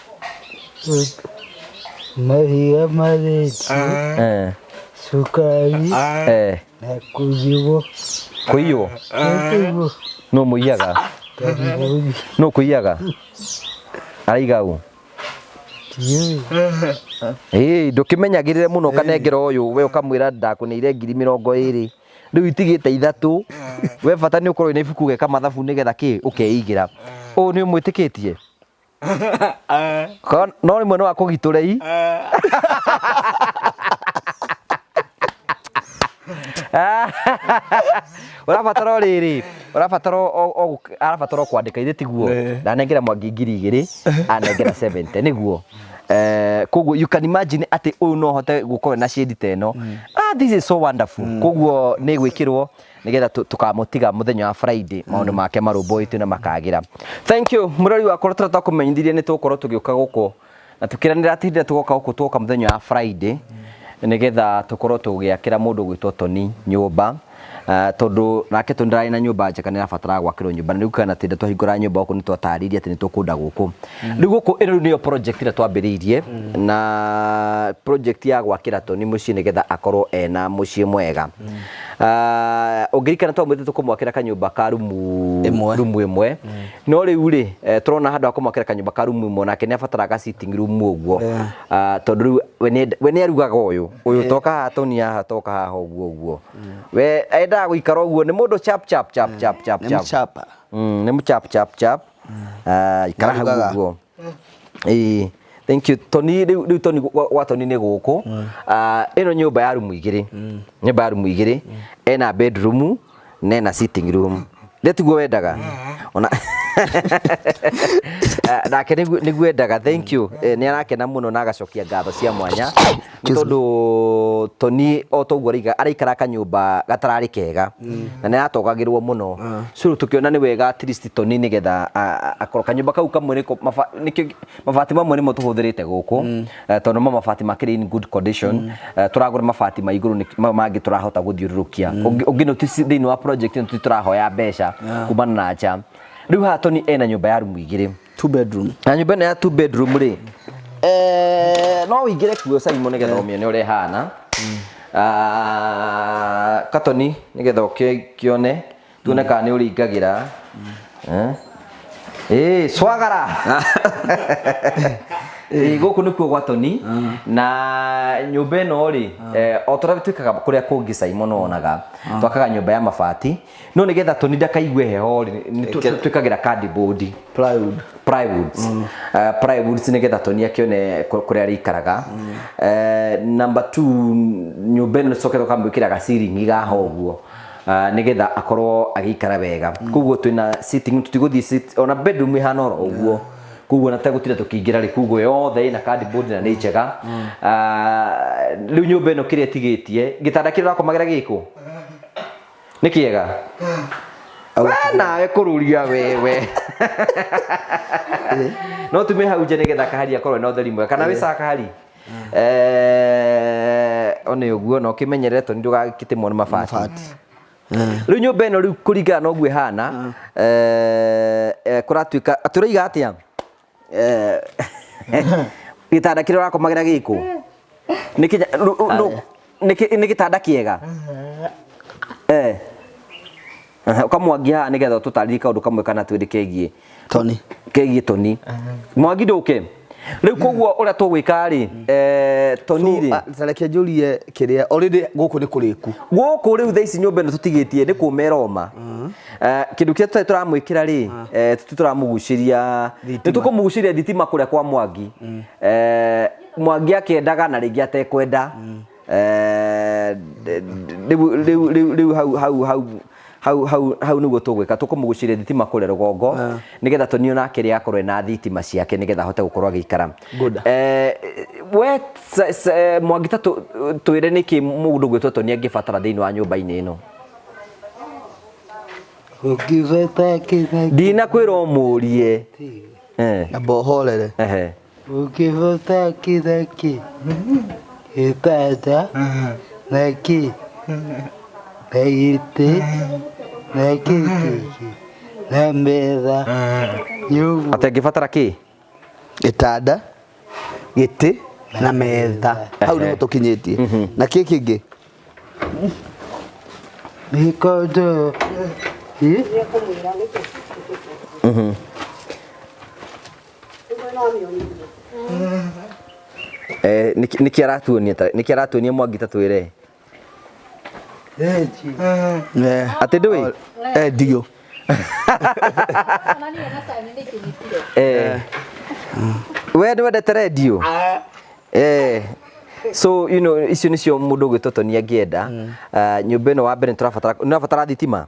Mahiga marĩti, cukari na kũiywo. Kũiywo? Kũiywo. Nũ mũiyaga? Tambũri. Nũ kũiyaga? Araiga ũ? Ndiũĩ. Ĩĩ ndũkĩmenyagĩrĩre mũno ũkanengera ũyũ we ũkamwĩra ndakũneire ngiri mĩrongo ĩrĩ rĩu itigĩte ithatũ we bata nĩ ũkorwo wĩna ibuku ũgeka mathabu nĩgetha kĩ ũkeigĩra ũũ nĩ ũmwĩtĩkĩtie no rĩmwe no akũgitũre i ũrabatara o rĩrĩ ũrabatara arabatara o kwandĩka ithe tiguo ndanengera Mwangi 2000 anengera 70 nĩguo. Koguo you can imagine atĩ ũyũ no ahote gũkorwo na shade ta ĩno. Ah, this is so wonderful. Koguo nĩ gwĩkĩrwo nĩgetha tũkamũtiga mũthenya wa Friday maũndũ make marũmbũĩtio na makagĩra. Thank you mũrori wakwa ũrĩa twakũmenyithirie nĩ tũgũkorwo tũgĩũka gũkũ na tũkĩranĩra atĩ hĩndĩ ĩrĩa tũgoka gũkũ tũgoka mũthenya wa Friday nĩgetha tũkorwo tũgĩakĩra mũndũ ũgwĩtwo Tony nyũmba. Tondũ nake Tony ndararĩ na nyũmba njega nĩ arabataraga gwakĩrwo nyũmba na rĩu kana atĩ twahingũra nyũmba gũkũ nĩ twatarĩirie atĩ nĩ tũkũnda gũkũ. Rĩu gũkũ ĩno rĩu nĩyo project ĩrĩa twambĩrĩirie na project ya gwakĩra Tony mũciĩ nĩgetha akorwo ena mũciĩ mwega. Ũngĩririkana twamwĩrĩte tũkũmwakĩra kanyũmba ka rumu Ĩmwe. rumu ĩmwe. No rĩu rĩ, tũrona handũ ha kũmwakĩra kanyũmba ka rumu ĩmwe nake nĩ abataraga sitting room ũguo. Tondũ rĩu we nĩ arugaga ũyũ. Ũyũ toka haha Tony haha toka haha ũguo ũguo. We endaga gũikara ũguo nĩ mũndũ chap chap chap chap chap Nĩ chap. mũchapa. Nĩ mũchap chap chap. Ikara hau Nĩarugaga. ũguo. Ĩĩ. Thank you. Tony rĩu rĩu Tony gwa Tony nĩ gũkũ. Ĩno nyũmba ya rumu igĩrĩ. Nyũmba ya rumu igĩrĩ. Ena bedroom na ena sitting room. Rĩu tiguo wendaga? Ona nake nĩguo endaga. Thank you. Nĩ arakena mũno na agacokia ngatho cia mwanya. Nĩ tondũ Tony o ta ũguo araiga araikara kanyũmba gatararĩ kega na nĩ aratogagĩrwo mũno. So rĩu tũkĩona nĩ wega at least Tony nĩgetha akorwo kanyũmba kau kamwe nĩko nĩkĩo mabati mamwe nĩmo tũhũthĩrĩte gũkũ. Tondũ mo mabati makĩrĩ in good condition. Tũragũra mabati ma igũrũ mau mangĩ tũrahota gũthiũrũrũkia. Ũngĩ notice thĩinĩ wa project ĩno tũrahoya mbeca kumana na nja. Rĩu haha Tony ena nyũmba ya rumu igĩrĩ. Two bedroom. Na nyũmba ĩno ya two bedroom rĩ, no ũingĩre kuo Simon nĩgetha ũmĩone ũrĩa ĩhana. Katoni nĩgetha ũkĩone tuone kana nĩ ũrĩingagĩra. Eh? Ĩĩ, swagara. Ĩĩ, gũkũ nĩkuo gwa Toni na nyũmba ĩno rĩ, o ta ũrĩa twĩkaga kũrĩa kũngĩ Simon wonaga twakaga nyũmba ya mabati, no nĩgetha Toni ndakaigue heho rĩ, nĩ twĩkagĩra cardboard, Plywood. Plywoods. Plywoods nĩgetha Toni akĩone kũrĩa arĩikaraga. Number two, nyũmba ĩno nĩtũcokete tũkamwĩkĩra gaciringi gaha ũguo, nĩgetha akorwo agĩikara wega. Koguo twĩna sitting, tũtigũthiĩ ona bedroom ĩhana oro ũguo, koguo ona tegũtinda tũkĩingĩra rĩ, koguo yothe ĩna cardboard na nĩ njega. Rĩu nyũmba ĩno kĩrĩa ĩtigĩtie, gĩtanda kĩrĩa ũrakomagĩra gĩkũ nĩ kĩega we nawe kũrũria wewe no tume hau nja nĩgetha kahari akorwo na ũtheri mwega kana wĩ sawa kahari. One ũguo na ũkĩmenyerere tondũ ndũgagĩtemwo nĩ mabati. Rĩu nyũmba ĩno rĩu kũringana na ũguo ĩhana, kũratuĩka tũraiga atĩa? Gĩtanda kĩrĩa ũrakomagĩra gĩkũ nĩ nĩ gĩtanda kĩega. Ũkamwangia haha nĩgetha ũtũtarĩrie kaũndũ kamwe kana twĩrĩ kegiĩ Tony. Kegiĩ Tony. Mwangi ndũke rĩu, koguo ũrĩa tũgwĩka rĩ, Tony rĩ, Ta reke njũrie kĩrĩa already gũkũ nĩ kũrĩku. Gũkũ rĩu thaa ici nyũmba ĩno tũtigĩtie nĩ kũma ĩroma. Kĩndũ kĩrĩa tũtarĩ tũramwĩkĩra rĩ, tũti tũramũgucĩria, nĩ tũkũmũgucĩria thitima kũrĩa kwa Mwangi. Mwangi akĩendaga na rĩngĩ atekwenda. Rĩu rĩu rĩu rĩu hau hau hau hau hau hau nĩguo tũgwĩka, tũkũmũgucĩria thitima kũrĩa rũgongo nĩgetha Tony onake rĩ akorwo ena thitima ciake nĩgetha ahote gũkorwo agĩikara. Good. We Mwangi, ta twĩre nĩkĩ mũndũ gwĩtwo Tony angĩbatara thĩinĩ wa nyũmba-inĩ ĩno. Ũngĩbata kĩna Ndinakwĩra ũmũrie. Na bohorere. Ehe. Ũngĩbata kĩna kĩ gĩtanda na kĩ na gĩtĩ na kĩ kĩngĩ na metha nĩ ũguo. Atĩ angĩbatara kĩ? Gĩtanda, gĩtĩ na metha. Hau nĩho tũkinyĩtie. Na kĩ kĩngĩ? Mĩkondo ĩ. Nĩkĩ aratuonia nĩkĩ aratuonia Mwangi, ta twĩre? Renji. Atĩ ndũĩ? Ndio. Ona niĩ na Simon nĩ kĩnyitire. We nĩ wendete rendio? So you know icio nĩcio mũndũ ũgwĩtwo Tony angĩenda. Nyũmba ĩno wa mbere nĩ tũrabatara, nĩ ũrabatara thitima,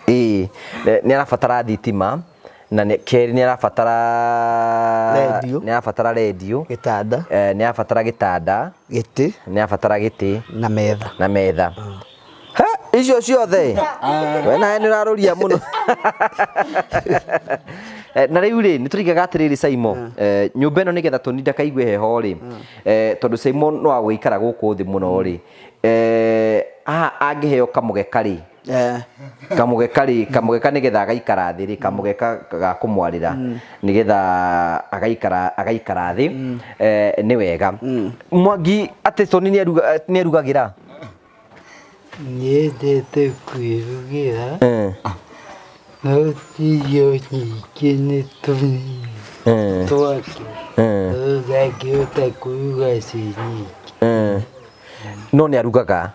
ĩĩ, nĩ arabatara thitima na kerĩ nĩ arabatara Radio. Nĩ arabatara rendio. Gĩtanda. Nĩ arabatara gĩtanda. Gĩtĩ. Nĩ arabatara gĩtĩ. Na metha. Na metha. Ha, icio ciothe we nawe nĩ ũrarũria mũno. Na rĩu rĩ, nĩ tũrigaga atĩrĩrĩ Simon, nyũmba ĩno nĩgetha Tony ndakaigue heho rĩ, tondũ Simon no agũikara gũkũ thĩ mũno rĩ, haha angĩheo kamũgeka rĩ, kamũgeka rĩ, kamũgeka nĩgetha agaikara thĩ rĩ, kamũgeka ga kũmwarĩra nĩgetha agaikara thĩ, nĩ wega. Mwangi, atĩ Tony nĩ arugagĩra? Nyendete kwĩrugĩra, no ti irio nyingĩ, nĩ tũnini twake, tondũ ndangĩhota kũruga ciĩ nyingĩ. No nĩ arugaga.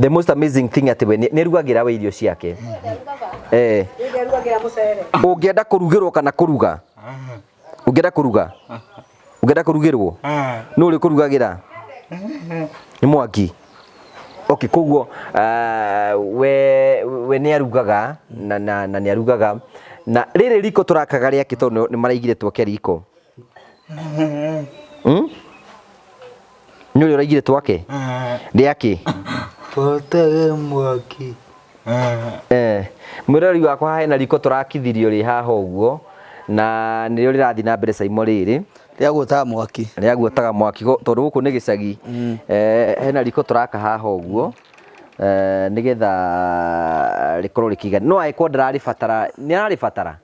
The most amazing thing atĩ we nĩ arugagĩra we irio ciake. Nĩnderugagĩra mũcere. Ũngĩenda kũrugĩrwo kana kũruga? Ũngĩenda kũruga? Ũngĩenda kũrugĩrwo? Nũ ũrĩ kũrugagĩra? Nĩ Mwangi. Okay, koguo we nĩ arugaga na nĩ arugaga na rĩrĩ riko tũrakaga rĩake tondũ nĩ maraigire twake riko. Nĩ ũrĩa ũraigire twake? Rĩake? Botage mwaki. Mwĩroreri wakwa, haha hena riko tũrakithirio rĩ haha ũguo na nĩrĩo rĩrathiĩ na mbere Saimo rĩrĩ. Rĩa guotaga mwaki. Rĩa guotaga mwaki tondũ gũkũ nĩ gĩcagi. Hena riko tũraka haha ũguo, nĩgetha rĩkorwo rĩkĩigana, no angĩkorwo ndararĩbatara, nĩ ararĩbatara.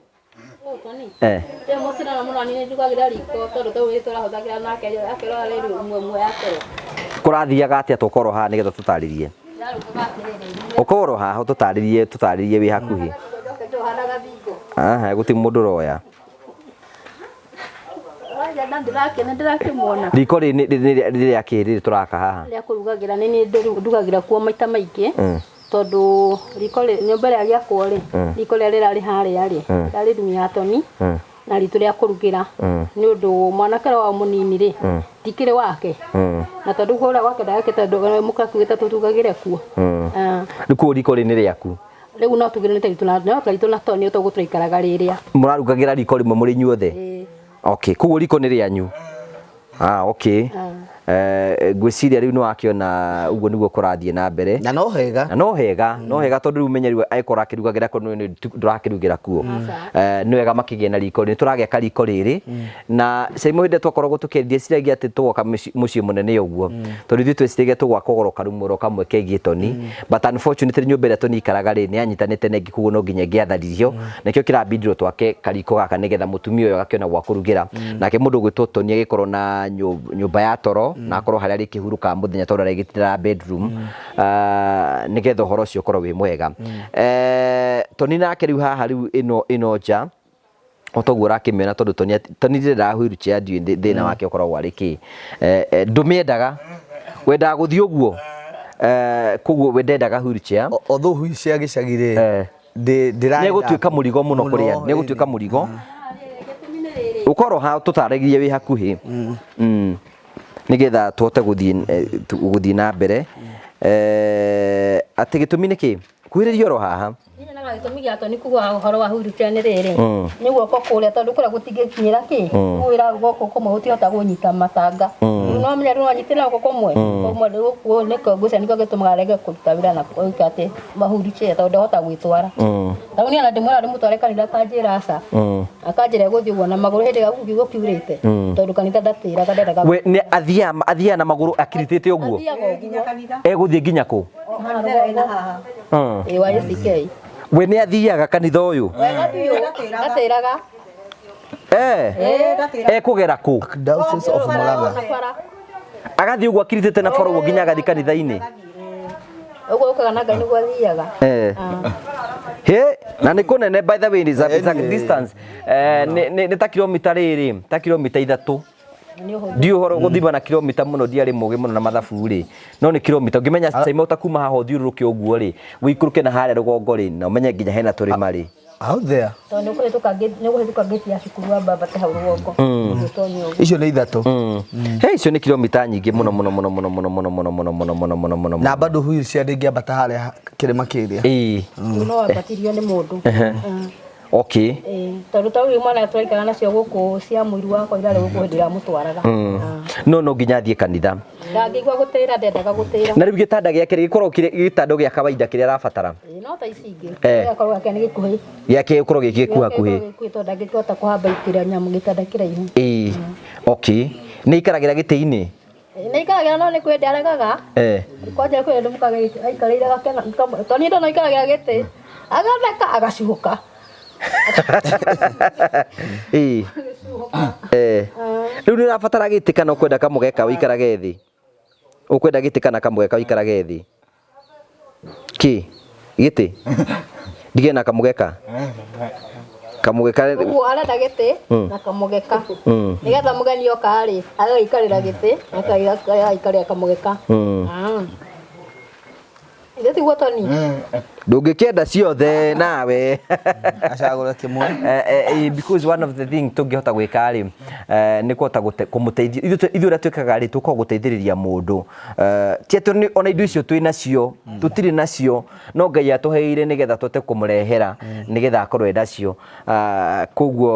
Rĩu mũcinano mũno niĩ njugagĩra riko tondũ tau rĩ tũrahũthagĩra nake akerora rĩrĩ ũmwe ũmwe akerwo. Kũrathiaga atĩa? Tũkorwo haha nĩgetha tũtarĩrie. Ndarugaga atĩrĩrĩ. Ũkorwo haha tũtarĩrie wĩ hakuhĩ. Aha, gũtirĩ mũndũ ũroya. Aja na ndĩrakena ndĩrakĩmuona. Riko rĩ nĩ rĩa kĩ rĩrĩ tũraka haha? Rĩa kũrugagĩra nĩ niĩ ndugagĩra kuo maita maingĩ. Tondũ riko nyũmba ĩrĩa gĩakwo rĩ, riko rĩrĩa rĩrarĩ harĩa rĩ, rĩrarĩ rumu ya Toni na ritũ rĩa kũrugĩra. Nĩ ũndũ mwanake ũrĩa wao mũnini rĩ, ndikĩrĩ wake. Na tondũ kũrĩa gwake ndagakĩte mũka akiugĩte tũrugagĩre kuo. Rĩu koguo riko rĩrĩ nĩ rĩaku? Rĩu no tugĩre nĩ taritũ na no taritũ na Toni ũtoguo tũraikaraga rĩrĩa. Mũrarugagĩra riko rĩmwe mũrĩ inyuothe? Ĩĩ. Okay, koguo riko nĩ rĩanyu? Ah, okay. Ngwĩciria rĩu nĩ wakĩona ũguo nĩguo kũrathiĩ na mbere. Na no hega. Na no hega, no hega tondũ rĩu menye rĩu angĩkorwo akĩrugagĩra kuo ndũrakĩrugĩra kuo. Nĩ wega makĩgĩe na riko. Nĩ tũragĩaka riko rĩrĩ. Na Caimo hĩndĩ ĩrĩa twakoragwo tũkĩendia ndĩciragia atĩ tũgwaka mũciĩ mũnene ũguo. Tondũ ithuĩ tweciragia tũgwaka oro karumoro kamwe kegiĩ Toni. But unfortunately nyũmba ĩrĩa Toni aikaraga rĩ, nĩ yanyitanĩte na ĩngĩ koguo no nginya ĩngĩatharirio. Nĩkĩo kĩrabindirwo twake kariko gaka nĩgetha mũtumia ũyũ agakĩona gwa kũrugĩra. Nake mũndũ ũgwĩtwo Toni agĩkorwo na nyũmba ya toro na akorwo harĩa arĩkĩhurũkaga mũthenya tondũ arĩgĩtindaga bedroom. Nĩgetha ũhoro ũcio ũkorwo wĩ mwega. Toni nake rĩu haha rĩu ĩno nja otoguo ũrakĩmĩona tondũ Toni Toni ndendaga wheelchair ndiũĩ thĩna wake ũkoragwo arĩ kĩ. Ndũmĩendaga, wendaga gũthiĩ ũguo, koguo we ndendaga wheelchair. Although wheelchair gĩcagi rĩ, ndĩraenda nĩ gũtuĩka mũrigo mũno kũrĩ andũ, nĩ gũtuĩka mũrigo. Ũkorwo ha tũtarĩrie wĩ hakuhĩ. Nĩgetha tũhote gũthiĩ na mbere. Atĩ gĩtũmi nĩ kĩ? Kuhĩrĩria oro haha. Niĩ nyonaga gĩtũmi gĩa Toni kuga ũhoro wa wheelchair nĩ rĩrĩ, nĩ guoko kũrĩa tondũ kũrĩa gũtingĩkinyĩra kĩ, rĩu wĩra guoko kũmwe gũtihota kũnyita matanga. Rĩu no menya rĩu no anyitĩrĩre guoko kũmwe, kũmwe rĩu nĩkĩo ngwĩciria nĩkĩo gĩtũmaga arege kũruta wĩra na gwĩka atĩ ma wheelchair tondũ ndahota gwĩtwara. Ta rĩu niĩ ona ndĩmwĩra ndĩmũtware kanitha akanjĩra aca. Akanjĩra egũthiĩ ũguo na magũrũ hĩndĩ ĩrĩa kiugo kiurĩte, tondũ kanitha ndatĩraga ndendaga. We nĩ athiaga na magũrũ akiritĩte ũguo? Athiaga ũguo. Egũthiĩ nginya kũ? Ĩĩ wa ACK. We nĩ athiaga kanitha ũyũ? Wega biũ, ndatĩraga. Ekũgera kũ? Diocese of Murang'a. Agathiĩ ũguo akiritĩte na bara ũguo nginya agathiĩ kanitha-inĩ? Ũguo ũkaga na Ngai nĩguo athiaga. He, na nĩ kũnene by the way, it's a distance. Nĩ ta kilomita rĩrĩ, ta kilomita 3. Ndiũ ũhoro gũthima na kilomita mũno, ndiarĩ mũgĩ mũno na mathabu rĩ, no nĩ kilomita ũngĩmenya Caimo ta kuma haha ũthiũrũrũke ũguo rĩ, ũikũrũke na harĩa rũgongo rĩ, na ũmenye nginya hena tũrĩma rĩ. Out there. Tondũ nĩ ũkũhĩtũka gate ya cukuru wa Mbambate hau rũgongo. Ũgĩtonya ũguo. Icio nĩ 3. He, icio nĩ kilomita nyingĩ mũno mũno mũno mũno mũno mũno mũno mũno mũno mũno mũno mũno. Na bado wheelchair ndĩngĩambata harĩa kĩrĩma kĩrĩa. Ĩĩ. Rĩu no wambatirio nĩ mũndũ. Okay. Tondũ ta rĩu mwana tũraikara nacio gũkũ cia mũiru wakwa irarĩ gũkũ hĩndĩ ĩrĩa amũtwaraga. No nginya athiĩ kanitha. Ndangĩigua gũtĩra, ndendaga gũtĩra. Na rĩu gĩtanda gĩake gĩkoragwo kĩrĩ gĩtanda gĩa kawaida kĩrĩa arabatara? Ĩĩ, no ta ici ingĩ. Gĩgakorwo gĩake nĩ gĩkuhĩ. Gĩake gĩkorwo gĩ gĩkuhakuhĩ. Gĩkuhĩ tondũ ndangĩkĩhota kũhamba ikĩra nyamũ gĩtanda kĩraihu. Ĩĩ. Okay. Nĩ aikaragĩra gĩtĩ-inĩ? Nĩ aikaragĩra no nĩ kwenda aregaga. Kwanja kwĩ andũ mũkaga aikarĩire gakena. Tondũ niĩ ndona aikaragĩra gĩtĩ, agatheka agacuhũka. Ĩĩ. Rĩu nĩ ũrabatara gĩtĩ kana ũkwenda kamũgeka ũikarage thĩ? Ũkwenda gĩtĩ kana kamũgeka ũikarage thĩ? Kĩ? Gĩtĩ? Ndige na kamũgeka? Kamũgeka. Ũguo arenda gĩtĩ na kamũgeka. Nĩgetha mũgeni oka rĩ, agaikarĩra gĩtĩ, agaikarĩra kamũgeka. Ithe tiguo Toni? Ndũngĩkĩenda ciothe nawe. Acagũre kĩmwe. Because one of the thing tũngĩhota gwĩka rĩ, nĩ kũhota kũmũteithia. Ithuĩ ũrĩa twĩkaga rĩ, tũkoragwo gũteithĩrĩria mũndũ. Ti atĩ ona indo icio twĩ nacio, tũtirĩ nacio, no Ngai atũheire nĩgetha tũhote kũmũrehera, nĩgetha akorwo e nacio. Koguo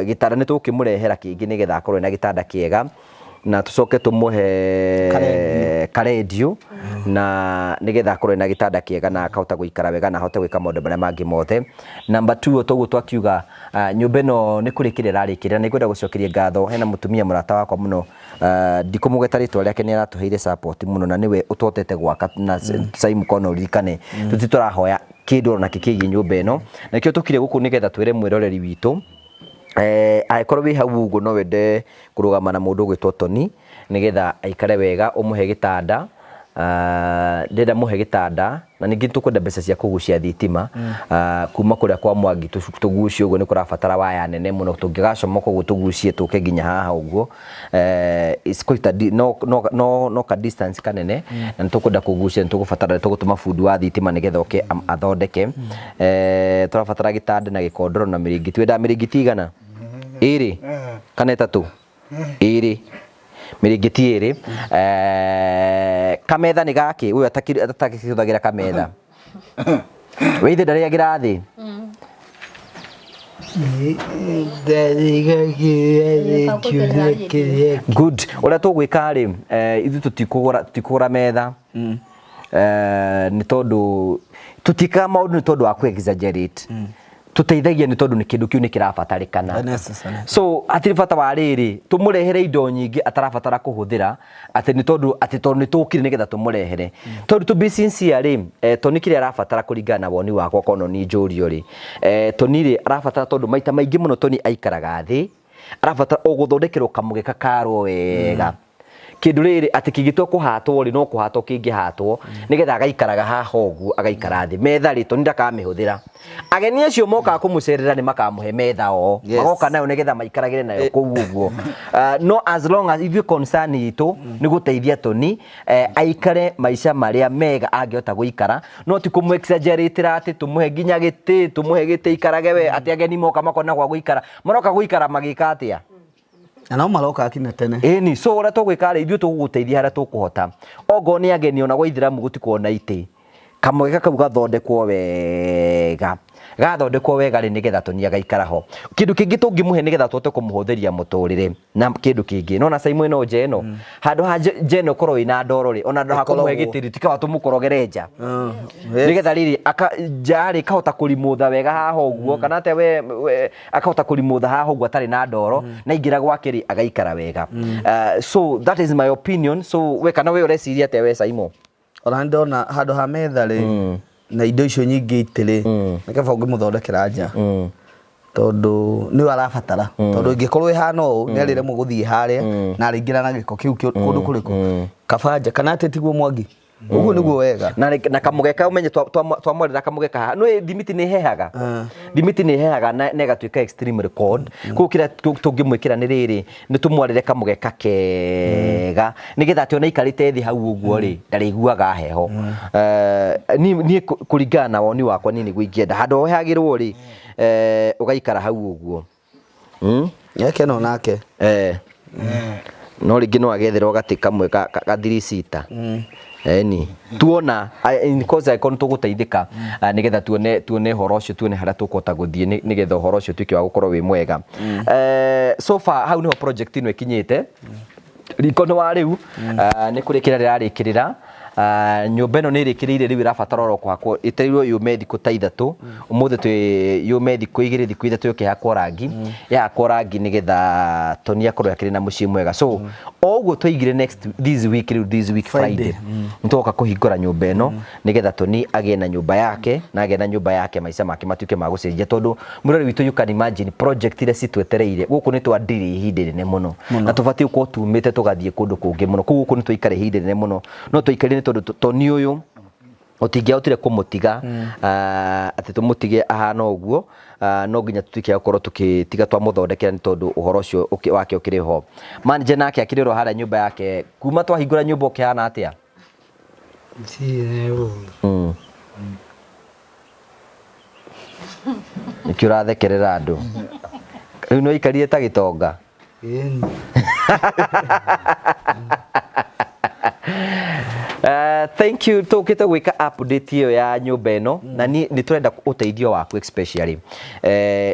gĩtanda nĩ tũgũkĩmũrehera kĩngĩ nĩgetha akorwo ena gĩtanda kĩega. Na tũcoke tũmũhe karendio na nĩgetha akorwo ena gĩtanda kĩega na akahota gũikara wega na ahote gwĩka maũndũ marĩa mangĩ mothe. Number 2, toguo twakiuga nyũmba ĩno nĩ kũrĩkĩrĩra ĩrarĩkĩrĩra, nĩ ngwenda gũcokeria ngatho hena mũtumia mũrata wakwa mũno, ndikũmũgweta rĩtwa rĩake, nĩ aratũheire support mũno na nĩwe ũtũhotete gwaka na Saimu kona ũririkane tũtirĩ tũrahoya kĩndũ ona kĩ kĩgiĩ nyũmba ĩno, na nĩkĩo tũkire gũkũ nĩgetha twĩre mwĩroreri witũ angĩkorwo wĩ hau ũguo no wende kũrũgama na mũndũ ũgwĩtwo Toni nĩgetha aikare wega, ũmũhe gĩtanda Ndĩrenda mũhe gĩtanda na ningĩ tũkwenda mbeca cia kũgucia thitima kuma kũrĩa kwa Mwangi tũgucie ũguo, nĩ kũrabatara waya nene mũno, tũngĩgacomoka ũguo tũgucie tũke nginya haha ũguo. It's quite a no, no, no, no ka distance kanene na nĩ tũkwenda kũgucia, nĩ tũgũbatara, nĩ tũgũtũma bundi wa thitima nĩgetha oke athondeke. Tũrabatara gĩtanda na gĩkondoro na mĩrĩngĩti. Wendaga mĩrĩngĩti igana? Ĩrĩ kana ĩtatũ? Ĩrĩ, mĩrĩngĩti ĩrĩ. Kametha nĩ gakĩ? Ũyũ atakĩhũthagĩra kametha, we ithe ndarĩagĩra thĩ. Ndarĩgagĩra thĩ kiumia kĩrĩa. Good. Ũrĩa tũgwĩka rĩ, ithuĩ tũtikũgũra metha, nĩ tondũ tũtikaga maũndũ nĩ tondũ wa kũ exaggerate. Tũteithagia nĩ tondũ nĩ kĩndũ kĩu nĩ kĩrabatarĩkana. Necessary. So hatirĩ bata wa rĩrĩ tũmũrehere indo nyingĩ atarabatara kũhũthĩra, atĩ nĩ tondũ atĩ tondũ nĩ tũkire nĩgetha tũmũrehere. Tondũ to be sincere rĩ, Tony kĩrĩa arabatara kũringana na woni wakwa, korwo no niĩ njũrio rĩ, Tony rĩ arabatara, tondũ maita maingĩ mũno Tony aikaraga thĩ, arabatara o gũthondekerwo kamũgeka karwo wega, kĩndũ rĩrĩ atĩ kĩngĩtua kũhatwo rĩ, no kũhatwo kĩngĩhatwo nĩgetha agaikaraga haha ũguo, agaikara thĩ. Metha rĩ, Tony ndakamĩhũthĩra. Ageni acio mokaga kũmũcerera nĩ makamũhe metha o magoka nayo nĩgetha maikaragĩre nayo kũu ũguo. No as long as ithuĩ concern itũ nĩ gũteithia Tony aikare maica marĩa mega angĩhota gũikara, no ti kũmũ exaggerate atĩ tũmũhe nginya gĩtĩ, tũmũhe gĩtĩ aikarage we, atĩ ageni moka makona gwa gũikara, maroka gũikara magĩka atĩa? Na no maroka akinya tene. Ĩni, so ũrĩa tũgwĩka rĩ, ithuĩ tũgũgũteithia harĩa tũkũhota. Ongorwo nĩ ageni, ona gwa ithĩramu gũtikoragwo na itĩ, kamweke kau gathondekwo wega, gathondekwo wega rĩ, nĩgetha Tony agaikara ho. Kĩndũ kĩngĩ tũngĩmũhe nĩgetha tũhote kũmũhũthĩria mũtũrĩre na kĩndũ kĩngĩ, nona Simon ĩno nja ĩno, handũ ha nja ĩno ĩkorwo ĩna ndoro rĩ, ona handũ ha kũmũhe Ĩkoragwo. gĩtĩ rĩ, tikaba tũmũkorogere nja, nĩgetha rĩrĩ nja rĩ ĩkahota kũrimũtha wega haha ũguo, kana atĩa we akahota kũrimũtha haha ũguo atarĩ na ndoro, na aingĩra gwake rĩ, agaikara wega. So that is my opinion. So we kana we ũreciria atĩa we Simon? Ona nĩ ndona handũ ha metha rĩ na indo icio nyingĩ itĩ rĩ, nĩ kaba ũngĩmũthondekera nja, tondũ nĩwe arabatara, tondũ ĩngĩkorwo ĩhana ũũ nĩ arĩremwo gũthiĩ harĩa na arĩingĩra na gĩko kĩu kũndũ kũrĩkũ. Kaba nja, kana atĩ tiguo Mwangi? Ũguo nĩguo wega. Na kamũgeka, ũmenye twamwarĩra kamũgeka haha, nĩ thimiti nĩ hehaga, thimiti nĩ hehaga na ĩgatuĩka extremely cold. Koguo kĩrĩa tũngĩmwĩkĩra nĩ rĩrĩ, nĩ tũmwarĩre kamũgeka kega nĩgetha atĩ ona aikarĩte thĩ hau ũguo rĩ, ndarĩiguaga heho. Niĩ kũringana na woni wakwa, niĩ nĩguo ingĩenda handũ hohagĩrwo rĩ, ũgaikara hau ũguo. Eke no nake. No rĩngĩ no agetherwo gatĩ kamwe ka three seater. Eni tuona in course angĩkorwo nĩ tũgũteithĩka, nĩgetha tuone ũhoro ũcio, tuone harĩa tũkũhota gũthiĩ nĩgetha ũhoro ũcio ũtuĩke wa gũkorwo wĩ mwega. So far hau nĩho project ĩno ĩkinyĩte riko nĩ wa rĩu, nĩ kũrĩkĩra rĩrarĩkĩrĩra. Nyũmba ĩno nĩ ĩrĩkĩrĩire, rĩu ĩrabatara oro kũhakwo, ĩtereirwo yũme thikũ ta 3. Ũmũthĩ twĩ yũme thikũ 2, thikũ 3 yũke ĩhakwo rangi, yahakwo rangi nĩgetha Tony akorwo akĩrĩ na mũciĩ mwega. So o ũguo twaigire next this week, rĩu this week Friday nĩ tũgoka kũhingũra nyũmba ĩno nĩgetha Tony agĩe na nyũmba yake, na agĩe na nyũmba yake maica make matuĩke ma gũcenjia, tondũ mũrori witũ, you can imagine project iria citwetereire gũkũ nĩ twandire ihinda inene mũno na tũbatiĩ gũkorwo tumĩte tũgathiĩ kũndũ kũngĩ mũno. Kũu gũkũ nĩ twaikara ihinda inene mũno, no twaikarire nĩ tondũ Tony ũyũ ũtingĩahotire kũmũtiga, atĩ tũmũtige ahana ũguo. No nginya tũtuĩke a gũkorwo tũkĩtiga twamũthondekera, nĩ tondũ ũhoro ũcio wake ũkĩrĩ ho. Manager nake akĩrĩ oro harĩa nyũmba yake. Kuma twahingũra nyũmba ũkĩhana atĩa? Ndirĩ ũru. Nĩkĩo ũrathekerera andũ rĩu, nĩ waikarire ta gĩtonga. Ĩni. Thank you. Tũkĩte gwĩka update ĩyo ya nyũmba ĩno na niĩ nĩ tũrenda ũteithio waku, especially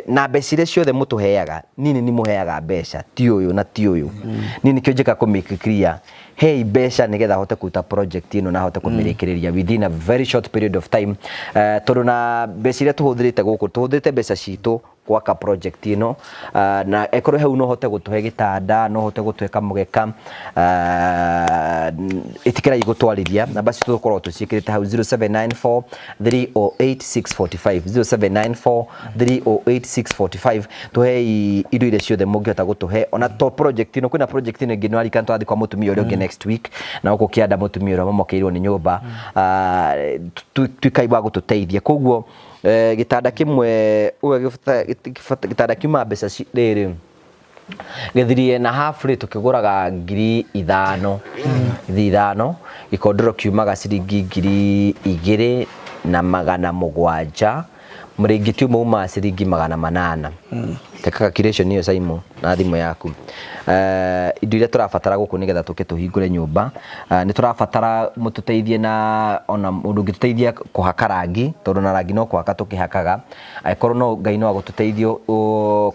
na mbeca iria ciothe mũtũheaga. Niĩ nĩ nimũheaga mbeca, ti ũyũ na ti ũyũ. Niĩ nĩkĩo njĩka kũ make clear, hei mbeca nĩgetha hote kũruta project ĩno na hote kũmĩrĩkĩrĩria within a very short period of time, tondũ na mbeca iria tũhũthĩrĩte gũkũ, tũhũthĩrĩte mbeca citũ. Gwaka project ĩno. Na ekorwo hau no hote gũtũhe gĩtanda, no hote gũtũhe kamũgeka, ĩtĩkĩrai gũtwarĩria. Namba citũ tũkoragwo tũciĩkĩrĩte hau, 0794 308 645, 0794 308 645. Tũhei indo iria ciothe mũngĩhota gũtũhe. Ona to project ĩno, kwĩna project ĩno ĩngĩ nĩwarikana tũrathiĩ kwa mũtumia ũrĩa ũngĩ next week na gũkũ kĩanda, mũtumia ũrĩa mamokeirwo nĩ nyũmba. Tuĩkai wa gũtũteithia. Koguo gĩtanda kĩmwe ũguo gĩtanda kiuma mbeca rĩrĩ gĩthirie na half rĩ, tũkĩgũraga 5000, 5000. Gĩkondoro kiumaga ciringi 2700. Mũrĩngĩti ũmwe umaga ciringi 800. Teka calculation ĩyo, Simon, na thimũ yaku. Indo iria tũrabatara gũkũ nĩgetha tũke tũhingũre nyũmba, nĩ tũrabatara mũtũteithie na ona mũndũ ũngĩtũteithia kũhaka rangi, tondũ na rangi no kũhaka tũkĩhakaga. Angĩkorwo no Ngai no agũtũteithie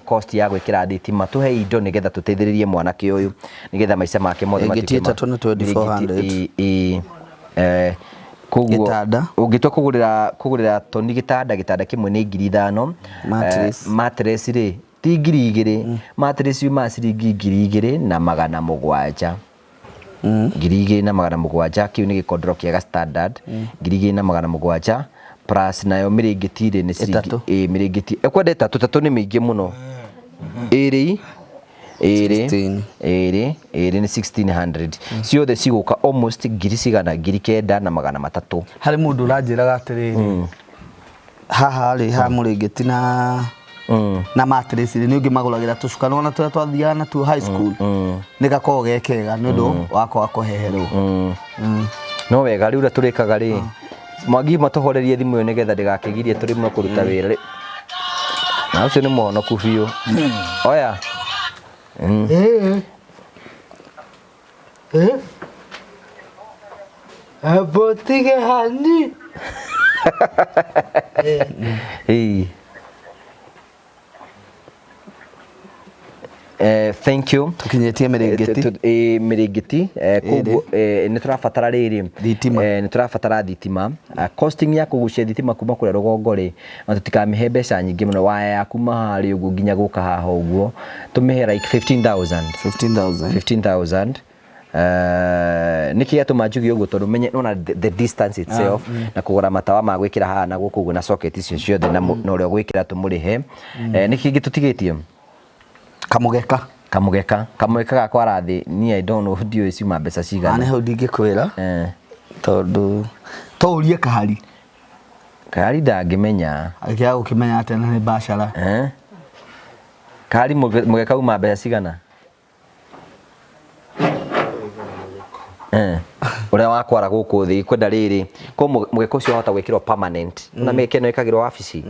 cost ya gwĩkĩra thitima, tũhe indo nĩgetha tũteithĩrĩrie mwanake ũyũ nĩgetha maica make mothe Mĩrĩngĩti matuĩke 3 nĩ 2400. Mĩrĩngĩti, ĩ, koguo Gĩtanda. Ũngĩtua kũgũrĩra Toni gĩtanda, gĩtanda kĩmwe nĩ 5000. Mattress. Mattress rĩ, ti 2000. Mattress yumaga ciringi 2700. 2700, kĩu nĩ gĩkondoro kĩega standard. 2700 plus nayo mĩrĩngĩti rĩ, nĩ ciringi Ĩtatũ. Ĩ, mĩrĩngĩti ĩkwenda ĩtatũ. Ĩtatũ nĩ mĩingĩ mũno. Ĩrĩ ĩrĩ 16. Ĩrĩ ĩrĩ nĩ 1600. Ciothe cigũka almost ngiri cigana? 9300. Harĩ mũndũ ũranjĩraga atĩrĩrĩ, haha rĩ, haha mũrĩngĩti na mattress rĩ, nĩ ũngĩ magũragĩra tũcuka nĩwona tũrĩa twathiaga natuo high school, nĩ gakoragwo ge kega nĩ ũndũ wa kwaga kũheherwo. No wega rĩu ũrĩa tũrĩkaga rĩ, Mwangi, matũhorerie thimũ ĩyo nĩgetha ndĩgakĩgirie tũrĩmwe kũruta wĩra rĩ. Na ũcio nĩ mũhonoku biũ. Oya. Eh. Abotige hani. Ĩĩ. Thank you. Tũkinyĩtie mĩrĩngĩti. Mĩrĩngĩti. Koguo nĩ tũrabatara rĩrĩ Thitima. Nĩ tũrabatara thitima. Costing ya kũgucia thitima kuma kũrĩa rũgongo rĩ, na tũtikamĩhe mbeca nyingĩ mũno. Waya ya kuma harĩa ũguo nginya gũka haha ũguo, tũmĩhe like 15,000. 15,000. 15,000. Nĩkĩ gĩatũma njuge ũguo? Tondũ menye nona the distance itself, na kũgũra matawa ma gwĩkĩra haha na gũkũ ũguo, na socket icio ciothe, na na ũrĩa ũgwĩkĩra tũmũrĩhe. Nĩkĩ kĩngĩ tũtigĩtie? Kamũgeka. Kamũgeka gakwara thĩ, niĩ I don't know, ndiũĩ ciuma mbeca Nĩ cigana. Hau ndingĩkwĩra tondũ to ũrie kahari. Kahari ndangĩmenya. Akĩaga gũkĩmenya atĩa na nĩ bacara? Kahari, mũgeka uma mbeca cigana? Ũrĩa wakwara gũkũ thĩ kwenda rĩrĩ ko mũgeka ũcio wahota gwĩkĩrwo permanent, na mĩgeka ĩno ĩkagĩrwo wabici.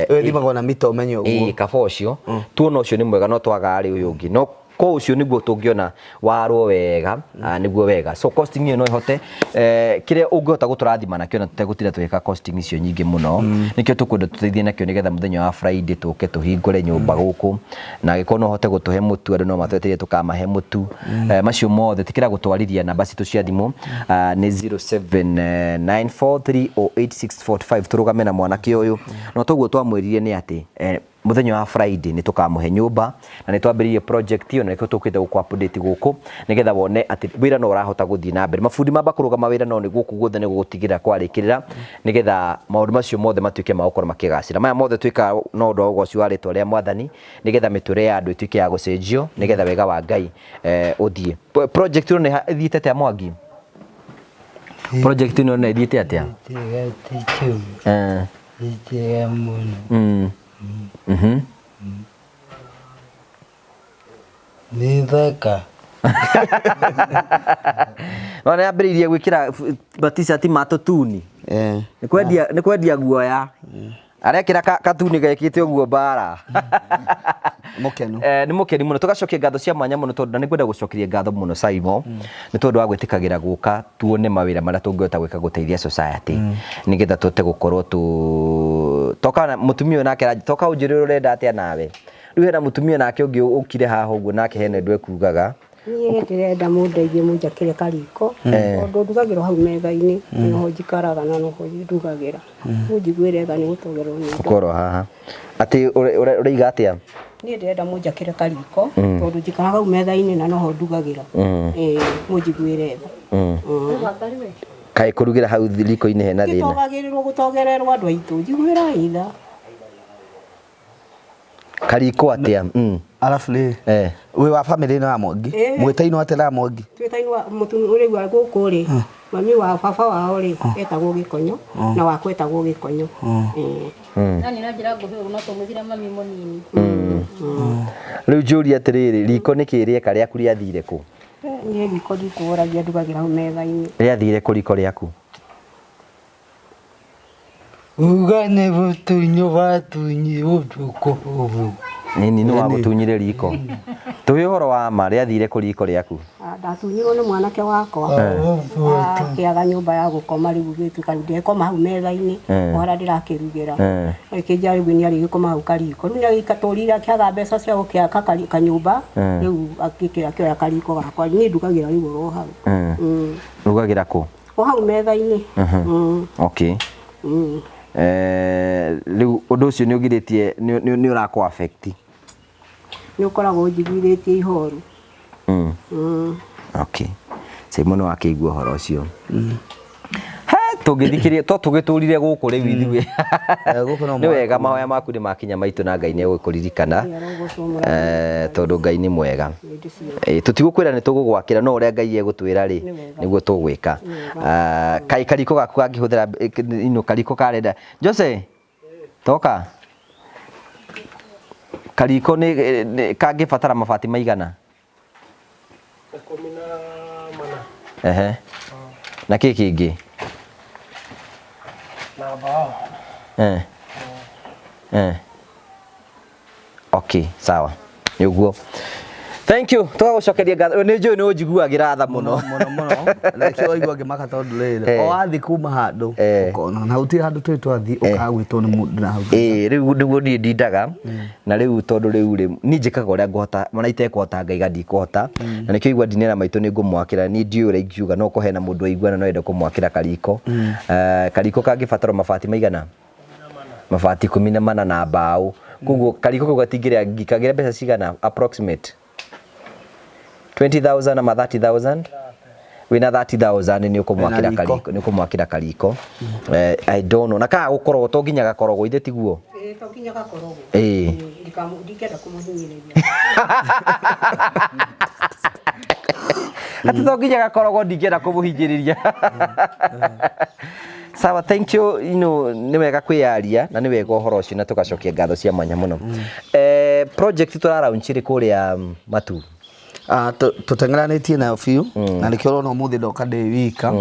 Ũyũ thimagwo na mita, ũmenye ũguo. Ĩĩ, kaba ũcio tuona ũcio nĩ mwega, no twaga rĩ ũyũ ũngĩ, no ko ũcio nĩguo tũngĩona warwo wega, nĩguo wega. So costing ĩyo no ĩhote, kĩrĩa ũngĩhota gũtũrathima nakĩo, na tũtegũtinda tũgĩka costing icio nyingĩ mũno, nĩkĩo tũkwenda tũteithie nakĩo, nĩgetha mũthenya wa Friday tũke tũhingũre nyũmba gũkũ. Na angĩkorwo no ũhote gũtũhe mũtu, andũ no matwetereire tũkamahe mũtu. Macio mothe tĩkĩra gũtwarithia. Namba citũ cia thimũ nĩ 0794308645. Tũrũgame na mwanake ũyũ, no toguo twamwĩrire nĩ atĩ mũthenya wa Friday nĩ tũkamũhe nyũmba, na nĩ twambĩrĩirie project ĩyo, na nĩkĩo tũkĩte gũkũ update gũkũ, nĩgetha wone atĩ wĩra no ũrahota gũthiĩ na mbere. Mabundi mamba kũrũgama wĩra, no nĩ gũkũ guothe nĩ gũgũtigĩrĩra kwarĩkĩrĩra, nĩgetha maũndũ macio mothe matuĩke ma gũkorwo makĩgacĩra. Maya mothe twĩkaga no ũndũ wa ũgoci wa rĩtwa rĩa Mwathani, nĩgetha mĩtũrĩre ya andũ ĩtuĩke ya gũcenjio, nĩgetha wega wa Ngai ũthiĩ. Project ĩno nĩ ĩthiĩte atĩa, Mwangi? Project ĩno nĩ ĩthiĩte atĩa? Njega, ti njũru. Nĩ njega mũno. Nĩ thaka. No nĩ ambĩrĩirie gwĩkĩra maticati ma tũtuni. Nĩ kwendia guoya arekĩra katuni gekĩte ũguo mbara. Mũkenu. Nĩ mũkeni mũno. Tũgacokia ngatho cia mwanya mũno, tondũ na nĩ ngwenda gũcokeria ngatho mũno Simon, nĩ tondũ wa gwĩtĩkagĩra gũka tuone mawĩra marĩa tũngĩhota gwĩka gũteithia society, nĩgetha tũhote gũkorwo tũ toka na mũtumia ũyũ nake toka ũnjĩre ũrĩa ũrenda atĩa nawe. Rĩu hena mũtumia nake ũngĩ ũkire haha ũguo, nake hena ũndũ ekugaga. Niĩ ndĩrenda mũndeithie mũnjakĩre kariko tondũ ndugagĩrwo hau metha-inĩ, noho njikaraga na noho ndugagĩra. Mũnjiguĩre tha nĩ gũtogerwo nĩ indo. Ũkorwo haha atĩ ũraiga atĩa? Niĩ ndĩrenda mũnjakĩre kariko tondũ njikaraga hau metha-inĩ na noho ndugagĩra. Ĩĩ, mũnjiguĩre tha. Kaĩ kũrugĩra hau riko-inĩ hena thĩna? Gĩtogagĩrĩrwo gũtogererwo andũ aitũ, njiguĩrai tha. Kariko atĩa? Arabu rĩ, wĩ wa bamĩrĩ ĩno ya Mwangi? Mwĩtainwo atĩa na Mwangi? Twĩtainwo mũtumia ũrĩa gũkũ rĩ, mami wa baba wao rĩ etagwo Gĩkonyo na wakwa etagwo Gĩkonyo. Nani na njĩra nguhĩ no tũmwĩtire mami mũnini. Rĩu njũrie atĩrĩrĩ, riko nĩkĩ rĩeka rĩaku rĩathire kũ? Niĩ riko ndikũragia, ndugagĩra hau metha-inĩ. Rĩathire kũ riko rĩaku? Uga nĩ gũtunywo watunyirwo ũtukũ ũguo. Nini nĩ wagũtunyire riko? Tũhe ũhoro wa ma, rĩathire kũ riko rĩaku? Ndatunyirwo nĩ mwanake wakwa. Akĩaga nyũmba ya gũkoma, rĩu gĩtuĩka rĩu ndekoma hau metha-inĩ o harĩa ndĩrakĩrugĩra. Akĩnjĩra rĩu nĩ arĩgĩkoma hau kariko. Rĩu nĩ agĩtũrire akĩaga mbeca cia gũkĩaka kanyũmba, rĩu akĩoya kariko gakwa. Niĩ ndugagĩra rĩu oro hau. Rugagĩra kũ? O hau metha-inĩ. Okay. Rĩu ũndũ ũcio nĩ ũgirĩtie, nĩ ũrakũ affect? Nĩ ũkoragwo ũnjiguithĩtie ihoru. Okay. Simon wakĩigua ũhoro ũcio. He, tũngĩthikĩrĩria to tũgĩtũrire gũkũ rĩu ithuĩ. Nĩ wega, mahoya maku nĩ makinya maitũ na Ngai nĩ egũkũririkana. Tondũ Ngai nĩ mwega. Tũtigũkwĩra nĩ tũgũgwakĩra, no ũrĩa Ngai egũtwĩra rĩ nĩguo tũgwĩka. Kaĩ kariko gaku kangĩhũthĩra ino kariko karenda. Jose, toka. Kariko nĩ kangĩbatara mabati maigana? 14. Ehe. Na kĩ kĩngĩ? Na mbao. Okay, sawa. Nĩ ũguo. Thank you. Tũgagũcokeria ngatho. Nĩ njũĩ nĩ ũnjiguagĩra tha mũno. Mũno mũno. Na nĩkĩo waigua ngĩmaka tondũ rĩrĩ, o wathiĩ kuma handũ ũkona na gũtirĩ handũ tũrĩ twathiĩ ũkaga gwĩtwo nĩ mũndũ na hau. Rĩu nĩguo niĩ ndindaga. Na rĩu tondũ rĩu rĩ, niĩ njĩkaga ũrĩa ngũhota, ona itekũhota ngaiga ndikũhota. Na nĩkĩo igua ndinera maitũ nĩ ngũmwakĩra, niĩ ndiũĩ ũrĩa ingiuga, no kũhe na mũndũ waiguana no ende kũmwakĩra kariko. Kariko kangĩbatara mabati maigana? Mabati 14 na mbaũ. Koguo kariko kau gatingĩrĩa kagĩra mbeca cigana approximate? 20,000 ama 30,000? Wĩna 30,000 nĩ ũkũmwakĩra kariko, nĩ ũkũmwakĩra kariko. I don't know. Na kaga gũkorogwo to nginya gakorogwo ithe tiguo? Ĩĩ, to nginya gakorogwo. Ndingĩenda kũmũhinyĩrĩria. Atĩ to nginya gakorogwo, ndingĩenda kũmũhinyĩrĩria. Sawa, thank you. You know, nĩ wega kwĩyaria na nĩ wega ũhoro ũcio na tũgacokia ngatho cia mwanya mũno. Project tũraraunch rĩ kũrĩa Matu? Tũteng'eranĩtie nayo biũ na nĩkĩo ũrona ũmũthĩ ndoka ndĩ wika.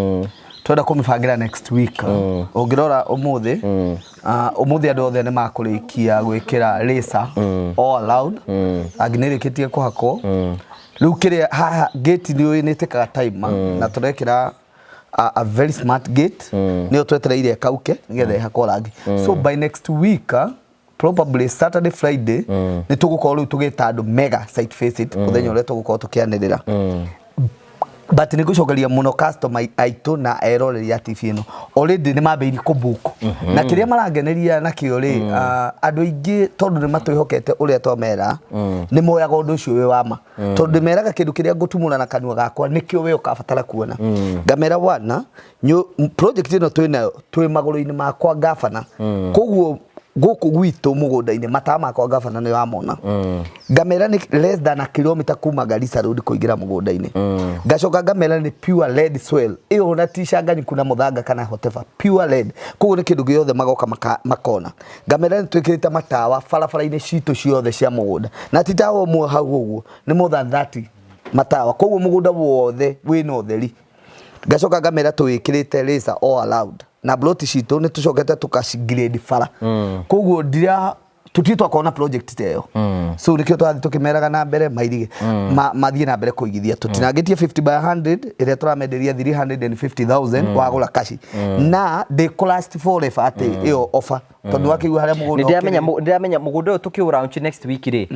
Twenda kũmĩbangĩra next week. Ũngĩrora ũmũthĩ, ũmũthĩ andũ othe nĩ makũrĩkia gwĩkĩra laser all allowed. Angĩ nĩ ĩrĩkĩtie kũhakwo. Rĩu kĩrĩa haha gate nĩ ũĩ nĩ ĩtĩkaga time na tũrekĩra a very smart gate, nĩyo twetereire ĩkauke nĩgetha ĩhakwo rangi. So by next week, probably Saturday, Friday, nĩ tũgũkorwo rĩu tũgĩta andũ mega site visit, mũthenya ũrĩa tũgũkorwo tũkĩanĩrĩra. But nĩ ngũcokeria mũno customer aitũ na eroreri a TV ĩno, already nĩ mambĩrĩirie kũbook na kĩrĩa marangeneria nakĩo rĩ, andũ aingĩ tondũ nĩ matwĩhokete ũrĩa twamera, nĩ moyaga ũndũ ũcio wĩ wa ma, tondũ ndĩmeraga kĩndũ kĩrĩa ngũtumũra na kanua gakwa nĩkĩo we ũkabatara kuona. Ngamera wana project ĩno twĩnayo twĩ magũrũ-inĩ makwa gabana, koguo gũkũ gwitũ mũgũnda-inĩ matawa makwa gabana nĩ wamona. Ngamera nĩ less than a kilometer kuma Garissa Road kũingĩra mũgũnda-inĩ. Ngacoka ngamera nĩ pure red soil ĩyo, ona ti canganyiku na mũthanga kana whatever, pure red, koguo nĩ kĩndũ gĩothe magoka makona. Ngamera nĩ twĩkĩrĩte matawa barabara-inĩ citũ ciothe cia mũgũnda, na ti tawa ũmwe hau ũguo, nĩ more than 30 matawa, koguo mũgũnda wothe wĩna ũtheri. Ngacoka ngamera tũwĩkĩrĩte laser all allowed na plot citũ nĩ tũcokete tũkacigrade bara, koguo ndira tũtirĩ twakorwo na project ta ĩyo. So nĩkĩo tũrathiĩ tũkĩmeraga na mbere mairige mathiĩ na mbere kũigithia. Tũtinangĩtie 50 by 100 ĩrĩa tũramenderia 350,000 wagũra kaci na ndĩkũ last forever, atĩ ĩyo offer Tondũ wakĩigua harĩa mũgũnda Nĩndĩramenya ũkĩrĩ. Nĩndĩramenya mũgũnda ũyũ tũkĩũ launch next week rĩ,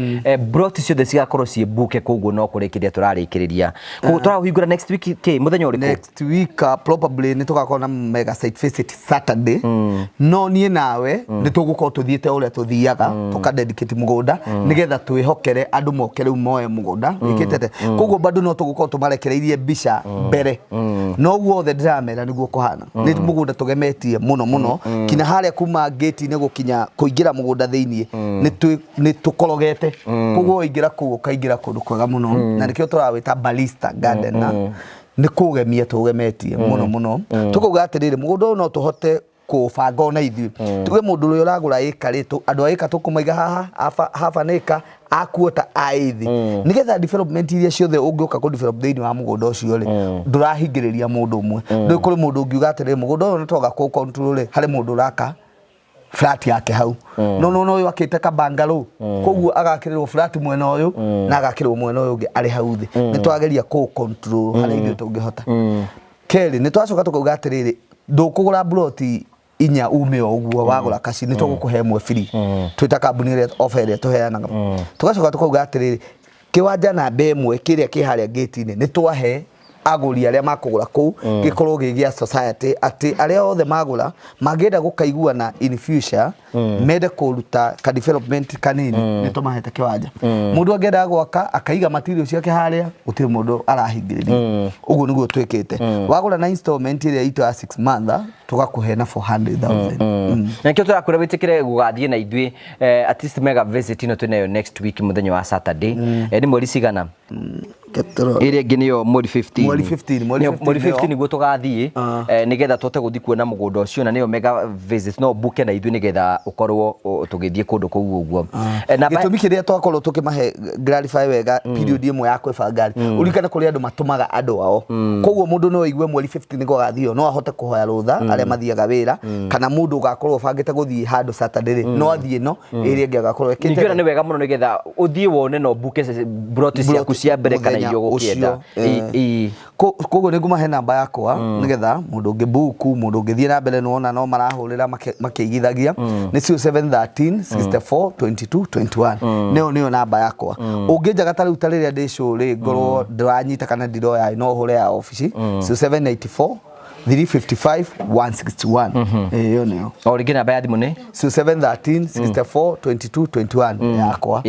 plot ciothe cigakorwo ciĩ buke, koguo no kũrĩkĩrĩria tũrarĩkĩrĩria. Koguo tũraũhingũra next week kĩ mũthenya ũrĩkũ? Next week probably nĩ tũgakorwo na mega site visit Saturday, no niĩ nawe nĩ tũgũkorwo tũthiĩte ũrĩa tũthiaga tũka dedicate mũgũnda nĩgetha twĩhokere andũ moke rĩu moe mũgũnda wĩkĩte te. Koguo bado no tũgũkorwo tũmarekereirie mbica mbere, no guothe ndĩramera nĩguo kũhana nĩ mũgũnda tũgemetie mũno mũno kinya harĩa kuma gate-inĩ gũkinya kũingĩra mũgũnda thĩiniĩ nĩ tũkorogete. Koguo waingĩra kũu ũkaingĩra kũndũ kwega mũno, na nĩkĩo tũrawĩta Ballista Garden, na nĩ kũgemia tũgemetie mũno mũno. Tũkauga atĩrĩrĩ, mũgũnda ũyũ no tũhote kũbanga ona ithuĩ tuge mũndũ ũrĩa ũragũra ĩka rĩ, andũ a ĩka tũkũmaiga haha half an acre, a quarter, a eighth, nĩgetha development iria ciothe ũngĩũka kũ develop thĩinĩ wa mũgũnda ũcio rĩ, ndũrahingĩrĩria mũndũ ũmwe. Ndũĩ kũrĩ mũndũ ũngiuga atĩrĩrĩ, mũgũnda ũyũ nĩ twaga kũ control rĩ, harĩ mũndũ ũraka flat yake hau, no ũyũ akĩte kabangalo, koguo agakĩrĩrwo flat mwena ũyũ na agakĩrĩrwo mwena ũyũ ũngĩ arĩ hau thĩ. Nĩ twageria kũ control harĩa ithuĩ tũngĩhota. Kerĩ, nĩ twacoka tũkauga atĩrĩrĩ, ndũkũgũra ploti inya ume o ũguo, wagũra kaci nĩ tũgũkũhe ĩmwe free twĩta kambuni ĩrĩa offer ĩrĩa tũheanaga. Tũgacoka tũkauga atĩrĩrĩ, kĩwanja namba ĩmwe kĩrĩa kĩ harĩa gate-inĩ nĩ twahe agũri arĩa makũgũra kũu gĩkorwo gĩ gĩa society, atĩ arĩa othe magũra mangĩenda gũkaiguana in future mende kũruta ka development kanini, nĩ tũmahete kĩwanja. Mũndũ angĩenda gwaka akaiga material ciake harĩa, gũtirĩ mũndũ arahingĩrĩria. Ũguo nĩguo twĩkĩte. Wagũra na installment ĩrĩa itũ ya 6 month, tũgakũhe na 400,000. Na nĩkĩo tũrakwĩra wĩtĩkĩre gũgathiĩ na ithuĩ at least mega visit ĩno twĩnayo next week mũthenya wa Saturday. Nĩ mweri cigana? Ĩrĩa ĩngĩ nĩyo mweri 15. Mweri 15, mweri Nĩyo 15. Mweri 15 nĩyo. Nĩguo tũgathiĩ nĩgetha tũhote gũthiĩ kuona mũgũnda ũcio, na nĩyo mega visit no buke na ithuĩ nĩgetha ũkorwo tũgĩthiĩ kũndũ kũu ũguo. Namba Gĩtũmi kĩrĩa twakorwo tũkĩmahe clarify wega period ĩmwe ya kwĩbanga rĩ, ũririkane kũrĩ andũ matũmaga andũ ao, koguo mũndũ no aigue mweri 15 nĩguo agathiĩ, no ahote kũhoya rũtha arĩa mathiaga wĩra, kana mũndũ ũgakorwo ũbangĩte gũthiĩ handũ Saturday rĩ, no athiĩ, no ĩrĩa ĩngĩ agakorwo Ningĩ ona ĩkĩte nĩ wega mũno nĩgetha ũthiĩ wone no buke ploti ciaku cia mbere kana mũthenya iria ũgũkĩenda. ũcio, Koguo nĩ ngũmahe namba yakwa nĩgetha mũndũ ũngĩ buku, mũndũ ũngĩthiĩ na mbere nĩwona no marahũrĩra makĩigithagia, nĩ 0713 64 22 21. Nĩyo namba yakwa. Ũngĩnjaga ta rĩu ta rĩrĩa ndĩ show rĩ, ngorwo ndĩranyita kana ndiroya, no ũhũre ya obici 0794 355 161. Ĩyo nĩyo. O rĩngĩ namba ya thimũ nĩ? 0713 64 22 21 yakwa.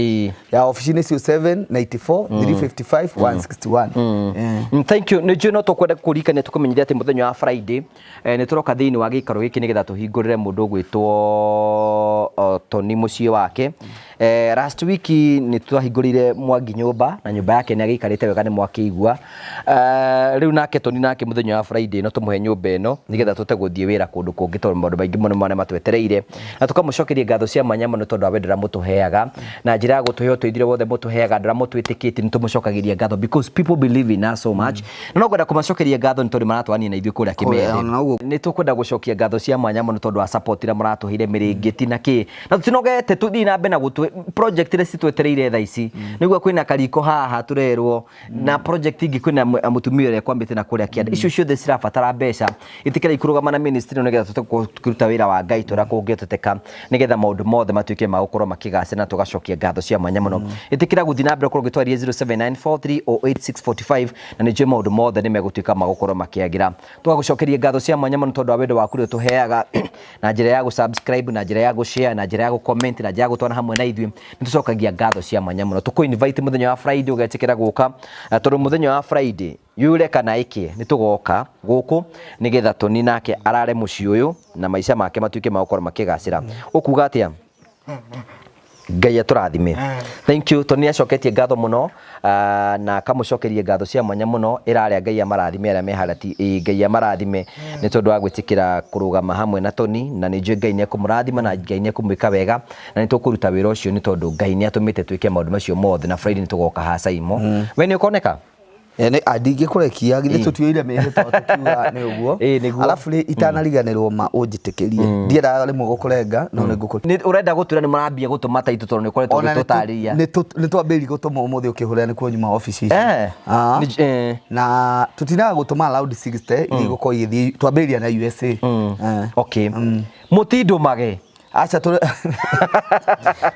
Ya obici nĩ 0794 355 161. Thank you. Nĩ njũĩ no tũkwenda kũririkania tũkũmenyithia atĩ mũthenya wa Friday nĩ tũroka thĩinĩ wa gĩikaro gĩkĩ nĩgetha tũhingũrĩre mũndũ ũgwĩtwo Tony mũciĩ wake. Last week nĩ twahingũrĩire Mwangi nyũmba, na nyũmba yake nĩ agĩikarĩte wega, nĩ mwakĩigua. Rĩu nake Tony nake mũthenya wa Friday no tũmũhe nyũmba ĩno nĩgetha tũhote gũthiĩ wĩra kũndũ kũngĩ, tondũ maũndũ maingĩ mũno marĩa matwetereire, na tũkamũcokeria ngatho cia mwanya mũno tondũ wa wendo ũrĩa mũtũheaga na njĩra ya gũtũhe ũteithio wothe mũtũheaga. Andũ arĩa mũtwĩtĩkĩtie nĩ tũmũcokagĩria ngatho because people believe in us so much, na no ngwenda kũmacokeria ngatho nĩ tondũ maratwarania na ithuĩ kũrĩa Kũrĩa, ona Kĩmende. ũguo. Nĩ tũkwenda gũcokia ngatho cia mwanya mũno tondũ wa support ĩrĩa mũratũheire, mĩrĩngĩti na kĩ, na tũtinogete tũthiĩ na mbere na gũtũ project iria citwetereire thaa ici. Nĩguo kwĩna kariko haha tũrerwo na project ingĩ, kwĩna mũtumia ũrĩa kwambĩte na kũrĩa kĩanda, icio ciothe cirabatara mbeca. Ĩtĩkĩra kũrũgama na ministry ĩno nĩgetha tũhote kũruta wĩra wa Ngai tũrĩa kũngĩhoteteka, nĩgetha maũndũ mothe matuĩke ma gũkorwo makĩgacĩra, na tũgacokia ngatho cia mwanya mũno. Ĩtĩkĩra gũthiĩ na mbere gũkorwo ũgĩtwaria 0794308645, na nĩ njũĩ maũndũ mothe nĩ megũtuĩka ma gũkorwo makĩagĩra. Tũgagũcokeria ngatho cia mwanya mũno tondũ wa wendo waku ũrĩa ũtũheaga na njĩra ya gũ-subscribe, na njĩra ya gũ-share, na njĩra ya gũ-comment, na njĩra ya gũtwana hamwe na ithuĩ. Nĩ tũcokagia ngatho cia mwanya mũno. Tũkũ invite mũthenya wa Friday ũgetĩkĩra gũka, tondũ mũthenya wa Friday yure kana ĩkĩe nĩ tũgoka gũkũ nĩgetha Tony nake arare mũciĩ ũyũ na maica make matuĩke ma gũkorwo makĩgacĩra. Ũkuga atĩa? Ngai atũrathime. Thank you. Tony acoketie ngatho mũno na akamũcokeria ngatho cia mwanya mũno. Ĩrarĩa Ngai amarathime arĩa me harĩa Ngai amarathime nĩ tondũ wa gwĩtĩkĩra kũrũgama hamwe na Tony, na nĩ njũĩ Ngai nĩ ekũmũrathima na Ngai nĩ ekũmwĩka wega, na nĩ tũkũruta wĩra ũcio nĩ tondũ Ngai nĩ atũmĩte twĩke maũndũ macio mothe. Na Friday nĩ tũgoka haha. Saimo, we nĩ ũkoneka? Ndingĩkũrekia githĩ tũtioire mĩhĩtwa tũkiuga nĩ ũguo. Ĩĩ, nĩguo. Arabu rĩ, itanariganĩrwo ma ũnjĩtĩkĩrie, ndiendaga rĩmwe gũkũrenga, no nĩ ngũkũ Nĩ ũrenda gũtwĩra nĩ mũrambia gũtũma taitũ, tondũ nĩ ũkoretwo Ona ũgĩtũtarĩria. Nĩ twambĩrĩirie gũtũma ũmũthĩ ũkĩhũrĩra nĩkuo nyuma obici ici. Na tũtindaga gũtũma around 60 iria igũkorwo igĩthiĩ, twambĩrĩria na USA. Okay, mũtindũmage. Aca tå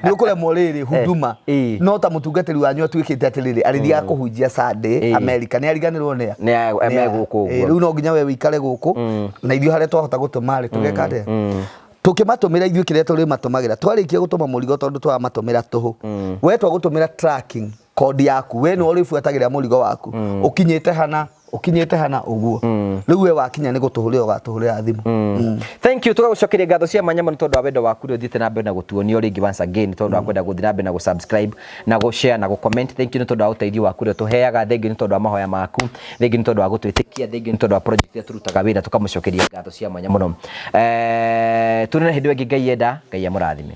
nä å kå remwo rä rä huduma. No ta mũtungatĩri wanyu atuĩkĩte atĩrĩrĩ, arĩthiaga kũhunjia Sunday America, nĩ ariganĩrwo nĩa Nĩ me gũkũ ũguo. Rĩu no nginya we wĩikare gũkũ na ithuĩ harĩa twahota gũtũma rĩ, tũgeka atĩa? Tũkĩmatũmĩra ithuĩ kĩrĩa tũrĩmatũmagĩra twarĩkia gũtũma mũrigo, tondũ tũramatũmĩra tũhũ, we twagũtũmĩra tracking code yaku, we nĩwe ũrĩbuatagĩrĩra mũrigo waku ũkinyĩte hana, ũkinyĩte hana ũguo. Rĩu we wakinya nĩ gũtũhũrĩra ũgatũhũrĩra thimũ. Thank you, tũgagũcokeria ngatho cia mwanya mũno tondũ wa wendo waku ũrĩa ũthiĩte na mbere na gũtuonio rĩngĩ once again, tondũ wa kwenda gũthiĩ na mbere na gũ-subscribe na gũ-share na gũ-comment. Thank you nĩ tondũ wa ũteithio waku ũrĩa ũtũheaga. Thank you nĩ tondũ wa mahoya maku. Thank you nĩ tondũ wa gũtwĩtĩkia. Thank you nĩ tondũ wa project iria tũrutaga wĩra. Tũkamũcokeria ngatho cia mwanya mũno. Tuonane hĩndĩ ĩyo ĩngĩ Ngai enda. Ngai amũrathime.